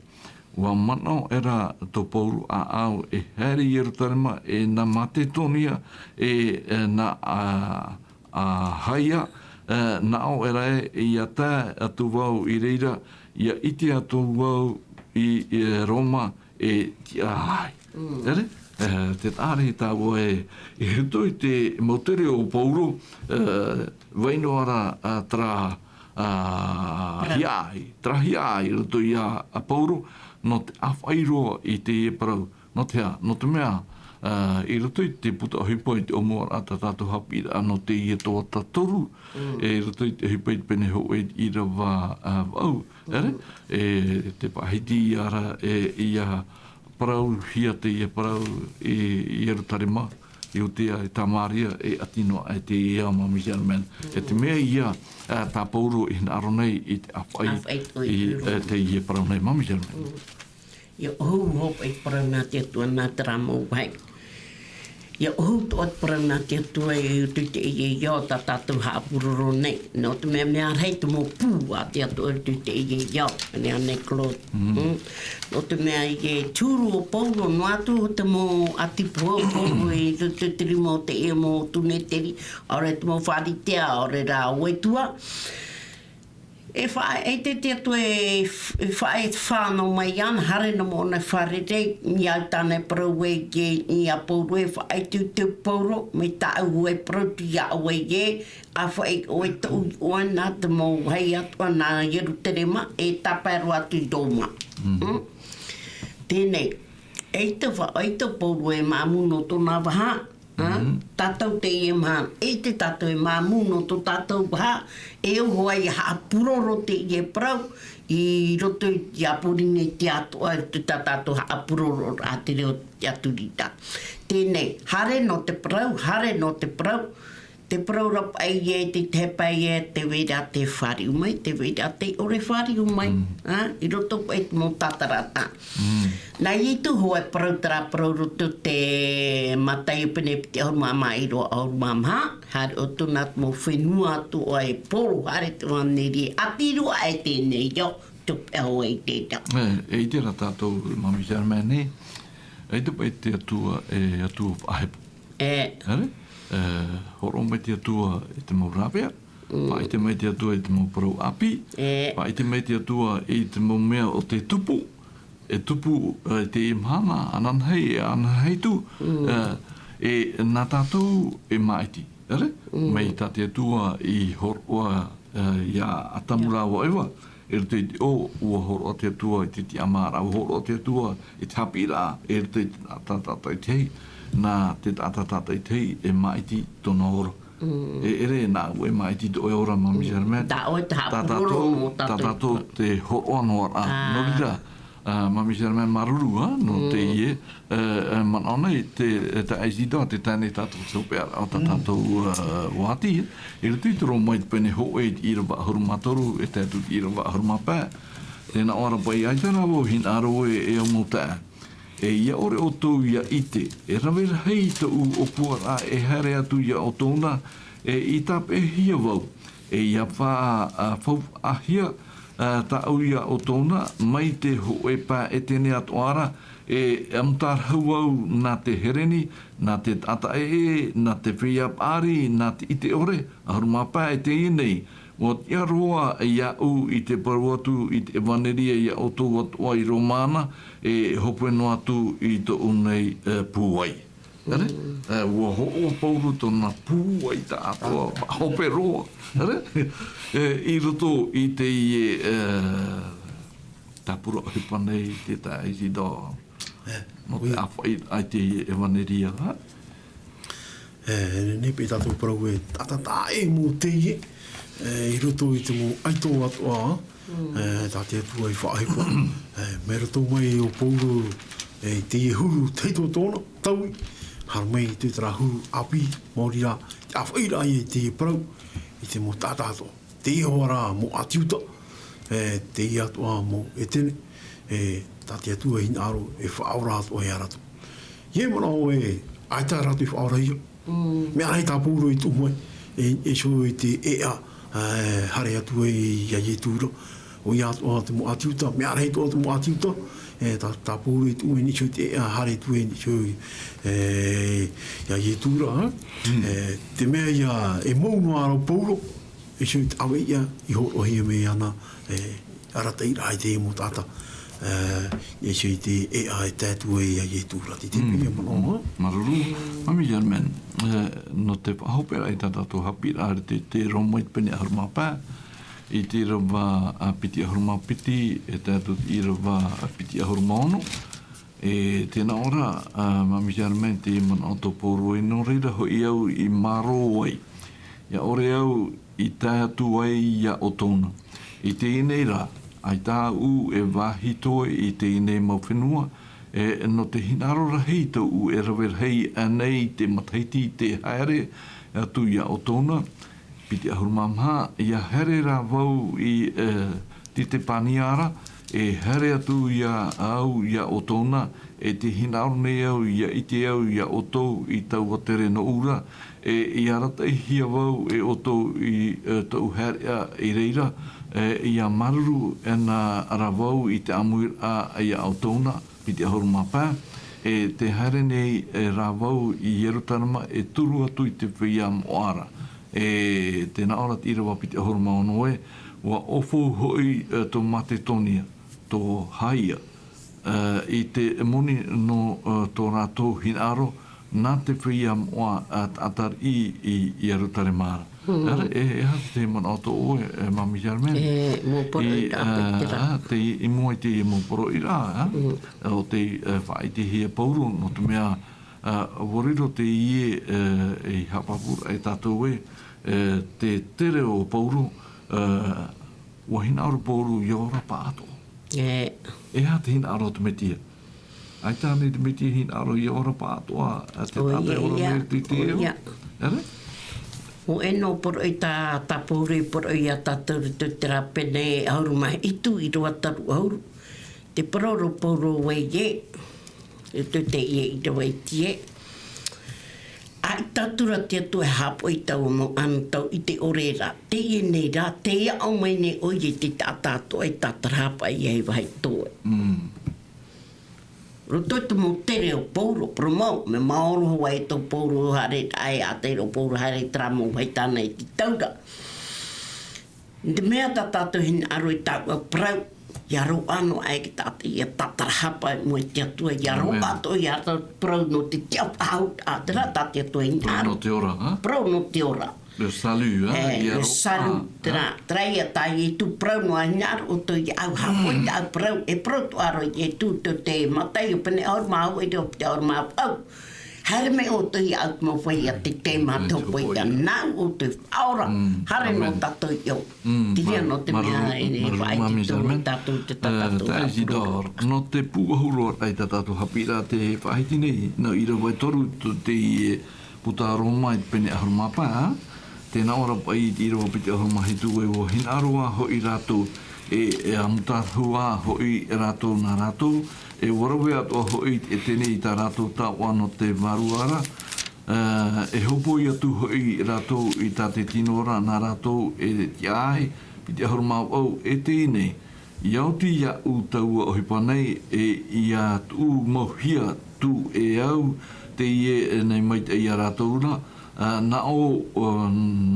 ʻUa manaʻo aʻera tō Pauro ʻāʻau e haere i Ierutarema, e nā Maketonia, e, e nā, a, Ahaia, e, nā ʻō aʻera ē, ʻia tae atu vau i reira, ʻia ʻite atu vau i, i Roma, e tiʻa ai. Mm. Tere? E, tē taʻa ra tāua ē, i roto i te mau tere o Pauro, e, vai noa ra, a, terā, a, hiaʻai, terā hiaʻai i roto ia Pauro, nō te ʻāfaʻi roa i teie parau. Nō te aha, nō te mea, e, i roto i te puta ʻohipa i te ʻōmuaraʻa tā tātou haʻapiʻiraʻa nō teie tuhaʻa toru, mm, e, i roto i te ʻohipa i te pene hōʻē ʻīrava, e, vaʻu, ʻere? Mm. E, tē faʻahiti ia ra, e, ʻia parauhia teie parau i, i Ierutarema, i Iudea, i Samaria, e ʻati noa aʻe teie ao, Mami Germaine. E te mea ia, e, tā Pauro i hinaʻaro nei i te ʻāfaʻi, ʻāfaʻi i, i, e, teie parau nei, Mami Germaine. Mm. ʻIa ʻohu hopeʻa i te parau nā te Atua nā terā mau vāhi. ʻIa ʻohu atoʻa te parau nā te Atua e roto i teie ao tā tātou haʻapuroro nei. Nō te mea, mea rahi te mau pū a te Atua e roto i teie ao. Nei, nei, Claude. Mm. Mm. Nō te mea, e tūru ʻo Paulo, noa atu te mau ʻāti pohe ʻo Paulo i roto i te rima o teie mau tūneteri, ʻaore te mau Pharisea, ʻaore rā ʻo Atua. E faʻa-, e te, te Atua e f-, e faʻa-, e fānau mai ana, haere noa mai ʻōna i fārerei, i au tāna e parau ē, i a Paulo e faʻaʻite, ʻite Paulo, mai tāʻu e parau atu iā ʻoe ē, ʻa faʻaʻite ʻoe tōʻu iʻoa nā te mau vāhi atoʻa nā Ierutarema, e tāpae roa atu i Roma. Mm. Mm? Teie nei, ʻeita fa-, ʻeita Paulo e māmū nō tōna vaha, ā? Mm. Tātou teie mahana, ʻeita tātou e māmū nō tō tātou vaha, e oho ai ʻia haʻapuroro teie parau, i roto i te Pōrīnetia atoʻa, i tā tātou haʻapuroro a te reo ʻāturiraʻa. Teie nei, haere noa te parau, haere noa te parau, te parau ra paʻi ē, te, te paʻi ē, tē vai ra tē fāriu mai, tē vai ra tē ʻore fāriu mai, Mm. ā, i roto paʻi i te mau tātarataʻa. Mm. Nā Ietu hoʻi e parau terā parau roto i te Mataio pene piti ʻahuru mā maha, ʻīrava ʻahuru mā maha, haere ʻoutou nā te mau fenua atoʻa e poro, haere te ʻevaneria, ʻati roa e teie nei ao, tō paʻi hoʻi i te tau. E, e ʻite ra tātou, Mami Germaine, e ʻite paʻi te Atua, e Atua faʻahepo. E. Haere? E, hōroʻa mai te Atua i te mau rāvea, Mm. faʻaʻite mai te Atua i te mau parau ʻāpī, E. faʻaʻite mai te Atua i te mau mea o te tupu, e tupu, e, teie mahana, ananahi, e ananahi atu, Mm. e, e nā tātou e māʻiti, haere? Mm. Mai tā te Atua i hōroʻa, e, iā ʻĀtamu rāua ʻo Eva, i roto i te ʻō, ʻua hōroʻa te Atua i te tiʻamāraʻa, ʻua hōroʻa te Atua i te haʻapiʻiraʻa, i roto i te taʻata, taʻata ʻitehia, nā te taʻata, taʻata ʻitehia, e māʻiti tōna ora. Mm. E ʻere nāʻu e māʻiti tō ʻoe ora, Mami Mm. Germaine. Tā ʻoe te Tā haʻapuroro tātou, nō tā tātou. tātou te hōroʻa noa ra. Ā. Nō reira, ā, Mami Germaine, māuruuru, ā, nō Mm. teie, ā, ā, manaʻo nei, te, e, tā Isidore, te tae nei tātou te hopeʻa, ā, tā Mm. tātou, ā, ʻoati, i roto i te Roma i te pene hōʻē i te ʻīrava ʻahuru mā toru, e tae atu i te ʻīrava ʻahuru mā pae. Tē nā ʻō ra paʻi, ʻaita rā vau hinaʻaro ē, e au mau taeaʻe. E ʻia ʻore ʻoutou ʻia ʻite, e rave rahi tōʻu ʻōpuaraʻa e haere atu iā ʻoutou na, e i tāpeʻahia vau, e ʻia fa-, a, faufaʻahia, a, tāʻu iā ʻoutou na, mai te hōʻē pae ʻētene atoʻa ra, e, e ʻamuta rahu vau nā te hereni, nā te taʻata ʻē, nā te feiā paʻari, nā te ʻite ʻore, ʻahuru mā pae e teie nei, ʻua tiʻa roa iāʻu i te parau atu i te ʻevaneria iā ʻoutou atoʻa i Roma na, e hope noa atu i tōʻu nei, e, pūai. Haere? Mm. E, ʻua hōroʻa Paulo tōna pūai taʻatoʻa, ā, hope roa. Haere? E, i roto i teie, e, tāpura ʻohipa nei te taeaʻe Isidore. E, Nō te ui. ʻāfaʻi i te ʻevaneria, ha? E, e nehenehe paʻi tātou parau e taʻata taʻa ʻē mau teie, e, i roto i te mau ʻaito atoʻa, Mm. e, tā te Atua i faʻahepo. E, mai roto mai ʻo Paulo, e, i teie huru tahito tōna, taui, haere mai i te terā huru ʻāpī, maori rā, te ʻāfaʻiraʻa i teie parau, i te mau taʻata atoʻa. Teie hoʻi rā mau ʻĀti Iuta, e, teie atoʻa mau ʻētene, e, tā te Atua e hinaʻaro e faʻaora atoʻa ia rātou. ʻIa manaʻo ē, ʻaita rātou i faʻaorahia. Mm. Mea rahi tā Paulo i tuʻu mai, e, e iho i te ʻēʻa, e, haere atu ai iā Ietu ra. ʻOia atoʻa te mau ʻĀti Iuta, mea rahi atoʻa te mau ʻĀti Iuta, e, tā, tā Paulo i tuʻu mai i niʻa iho i te ʻēʻa, haere atu ai i niʻa iho, e, iā Ietu ra, e. Mm. E, te mea ïa, e mau noa ra ʻo Paulo, e iho i te ʻāvaʻe ïa i hōroʻahia mai ana, e, arataʻiraʻa i te mau taʻata, e, e iho i te ʻēʻa e tae atu ai iā Ietu ra. Te, te Mm. mea manaʻo, ha? Māuruuru, Mami Germaine, e, nō te faʻahoperaʻa i tā tātou haʻapiʻiraʻa i te, te Roma i te pene ʻahuru mā pae, i te ʻīrava, a, piti ʻahuru mā piti, e tae atu i te ʻīrava, a, piti ʻahuru mā ono. E, tē nā ʻō ra, a, Mami Germaine, te manaʻo tō Paulo ē, nō reira hoʻi au i mārō ai. ʻIa ʻore au i tae atu ai iā ʻoutou na. I teie nei rā, ʻaita au e vāhi toe i teie nei mau fenua, e, nō te hinaʻaro rahi tōʻu e rave rahi aʻenei te matahiti tē haere atu iā ʻoutou na, piti ʻahuru mā maha, ʻia haere rā vau i, e, Titepania ra, e haere atu iā au, iā ʻoutou na, e tē hinaʻaro nei au, ʻia ʻite au iā ʻoutou i taua tere nōʻu ra, e ʻia arataʻihia vau e ʻoutou i, e, tōʻu haereʻa i reira, e, ʻia māuruuru ana ra vau i te ʻāmuiraʻa iā ʻoutou na, piti ʻahuru mā pae, e tē haere nei, e, ra vau i Ierutarema e turu atu i te feiā moʻa ra. E tē nā ʻō ra te ʻīrava piti ʻahuru mā ono ē, ʻua ʻōfou hoʻi, e, tō Maketonia, tō Haia, e, i te moni nō, e, tō rātou hinaʻaro, nā te feiā moʻa, e, taʻata riʻi i Ierutarema ra. Mm. E, e, e aha te manaʻo tō ʻoe, e, Māmī Germaine? E, mau poroʻi ra, e, pē te ra. Te, i mua i te mau poroʻi ra, e? Mm. O tei, e, faʻaʻitehia e Pauro, nō te mea, e, ʻua riro teie, e, i haʻapāpū ra e tātou ē, e, te tere o Pauro, e, ʻua hinaʻaro Pauro ʻia ora pāʻātoʻa. E. E aha te hinaʻaro o te Metia? ʻAita ānei te Metia hinaʻaro ʻia ora pāʻātoʻa, a te ʻo taʻata e ia, ora ia, mai te ʻo te ia. Ere? ʻO ʻeno poroʻi tā, tā Pauro i poroʻi iā tātou i roto i te rā pene ʻahuru mā hitu ʻīrava toru ʻahuru. Tē parau ra Pauro ē, e tō teie ʻīrava i ʻite ē. ʻAita atu ra te Atua e haʻapaʻo i taua mau anotau i te ʻore ra. Teie nei rā, tē aʻo mai nei ʻoia i te taʻata atoʻa e tātarahapa ia i vāhi toe. Mm. Roto i te mau tere o Pauro, parau mau, mea maoro hoʻi tō Pauro haere, ʻaita e ʻite ra Pauro haere i terā mau vāhi tāna i te taura. Te mea tā tātou hinaʻaro i taua parau, ʻia roaʻa noa aʻe te taʻata ʻia tātarahapa i mua i te Atua, ʻia roaʻa atoʻa ia rātou parau nō te tiʻafaʻahou, ā, terā tā te Atua hinaʻaro. Parau nō te ora, ha? Parau nō te ora. Le salut, ha? E, le salut, terā, terā ia tā Ietu parau noa hinaʻaro ʻoutou iāʻu, haʻapaʻo i taʻu parau, e parau atoʻa ra Ietu, tō te Mataio pene ʻahuru mā vaʻu, ʻīrava piti ʻahuru mā vaʻu. Haere mai ʻoutou iāʻu, te mau feiā, te taime te hopoiʻa, nāʻu ʻoutou e faʻaora, haere nō tātou i ʻō. Te reira nō te mea e faʻaʻite atu tātou i te tā tātou haʻapuroro. Nō te pūʻohu roa i tā tātou haʻapiʻiraʻa tē faʻahiti nei, nō ʻīrava e toru tō teie puta Roma i te pene ʻahuru mā pae, tē nā ʻō ra paʻi i te ʻīrava piti ʻahuru mā hitu ē, ʻua hinaʻaro ā hoʻi rātou, e, e ʻāmutahia ā hoʻi rātou nā rātou, e ʻua rave atoʻa hoʻi te ʻētene i tā rātou taoʻa nō te vārua ra, ā, e hōpoi atu hoʻi rātou i tā te tino ra nā rātou e tiʻa ai, piti ʻahuru mā vaʻu, e teie nei, ʻia oti iāʻu taua ʻohipa nei, e ʻia tuʻu mauhia atu e au teie nei maitaʻi iā rātou ra, ā, nā ʻō, ā,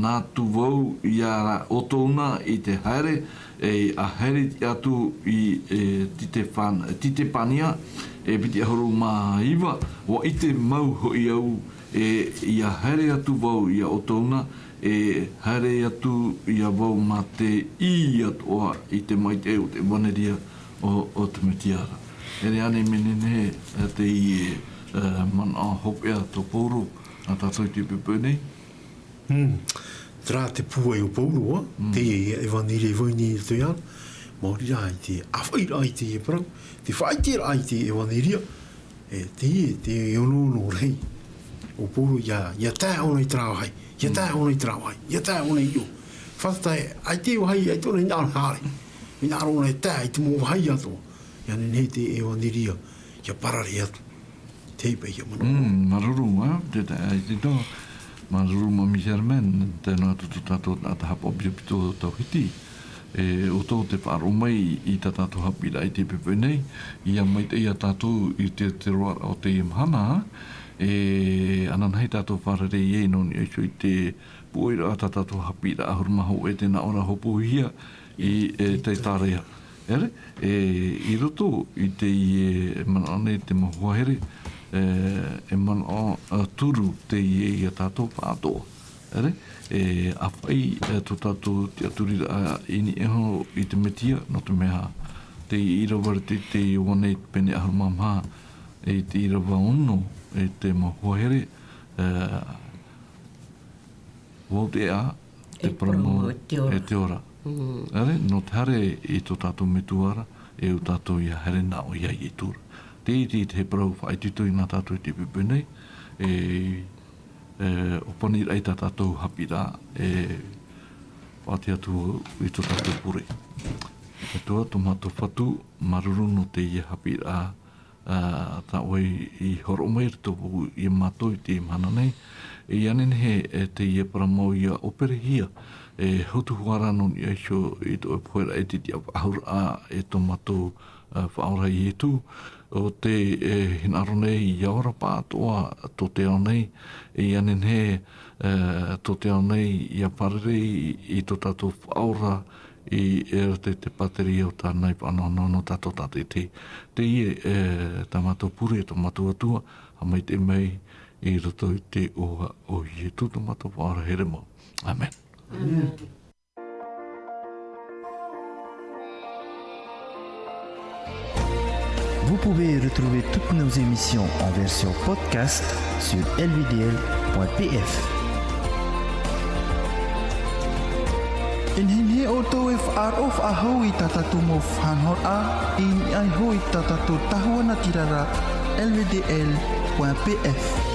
nā atu vau iā ʻoutou na i te haere, e, ʻa haere atu i, e, Titefan-, Titepania, e piti ʻahuru mā iva, ʻua ʻite mau hoʻi au, e, ʻia haere atu vau iā ʻoutou na, e haere atu ia vau mā te ʻī atoʻa i te maitaʻi o te ʻevaneria o, o te Metia ra. E nehenehe, e, teie, e, manaʻo hopeʻa tō Pauro, nā tātou i te poʻipoʻi nei. Hmm. Terā te pūai o Pauro, ā, teie ʻevaneria i vai nei i roto iāna. Maori rā i te ʻāfaʻiraʻa i teie parau, te faʻaʻiteraʻa i te ʻevaneria, e, teie, te onoono rahi o Pauro, ʻia, ʻia tae ʻōna i terā vāhi, ʻia tae ʻōna i terā vāhi, ʻia tae ʻōna i ʻō. Fātata ē, ʻaita e vāhi, ʻaita ʻōna hinaʻaro haere. Hinaʻaro ʻōna e tae i te mau vāhi atoʻa. ʻIa nehenehe te ʻevaneria, ʻia parare atu. Te pēhea manaʻo? Mm, māuruuru, ā, te, te, ʻaita e tō, māuruuru Māmī Germaine, tae noa atu tō tātou taʻata haʻapaʻo ʻāpitopito tauhiti. E, ʻoutou tē faʻaroʻo mai i tā tātou haʻapiʻiraʻa i te poʻipoʻi nei, ʻia maitaʻi ia tātou i te, te roaraʻa o teie mahana, e, ananahi tātou fārerei ai nō niʻa iho i te pūʻoiraʻa tā tātou haʻapiʻiraʻa ʻahuru mā hōʻē tē nā ʻō ra hōpoihia i, e, Taitārea. Ere, e, i roto i teie manaʻo nei te mau hoa here, e, e manaʻo, e, turu teie ia tātou pāʻatoʻa. Ere, e, ʻāfaʻi, e, tō tātou tiʻaturiraʻa i niʻa iho i te Metia, nō te mea teie ʻīrava ra te, te ʻīrava nei pene ʻahuru mā maha, e te ʻīrava ono, e te mau hoa here, e, Vau te ʻā, te parau mau, e te ora. Mm. Ere, nō te haere i tō tātou Metua ra, e ʻo tātou ʻia haere nā ʻō iā Ietu ra. Te, te, te parau faʻaitoito nā tātou i te poʻipoʻi nei, e, e, ʻōpaniraʻa i tā tātou haʻapiʻiraʻa, e, faʻaoti atu i tō tātou pure. E Atua, tō mātou Fatu, māuruuru nō teie haʻapiʻiraʻa, ā, tā ʻoe i hōroʻa mai i roto ia mātou i teie mahana nei. E ʻia nehenehe, e, teie parau mau ʻia ʻōperehia, e, hotu hoʻi ra nō niʻa iho i tō ʻoe pohe ra e te tiʻafaʻahouraʻa, e tō mātou, ā, Faʻaora Ietu. ʻO te, e, hinaʻaro nei ʻia ora pāʻatoʻa tō te ao nei, e ʻia nehenehe, e, tō te ao nei ʻia fārerei i, i tō tātou Faʻaora i, e, roto i te pātireia o tāna i faʻanahonaho nō tātou tātaʻitahi. Teie, e, tā mātou pure, tō mātou Atua, haʻamaitaʻi mai i roto i te iʻoa o Ietu tō mātou Faʻaora here mau. Amen. Amen. Vous pouvez retrouver toutes nos émissions en version podcast sur L V D L point P F. E nehenehe ʻoutou e faʻaroʻo faʻahou i tā tātou mau faʻanahoraʻa i niʻa iho i tā tātou tahua natirara L V D L point P F.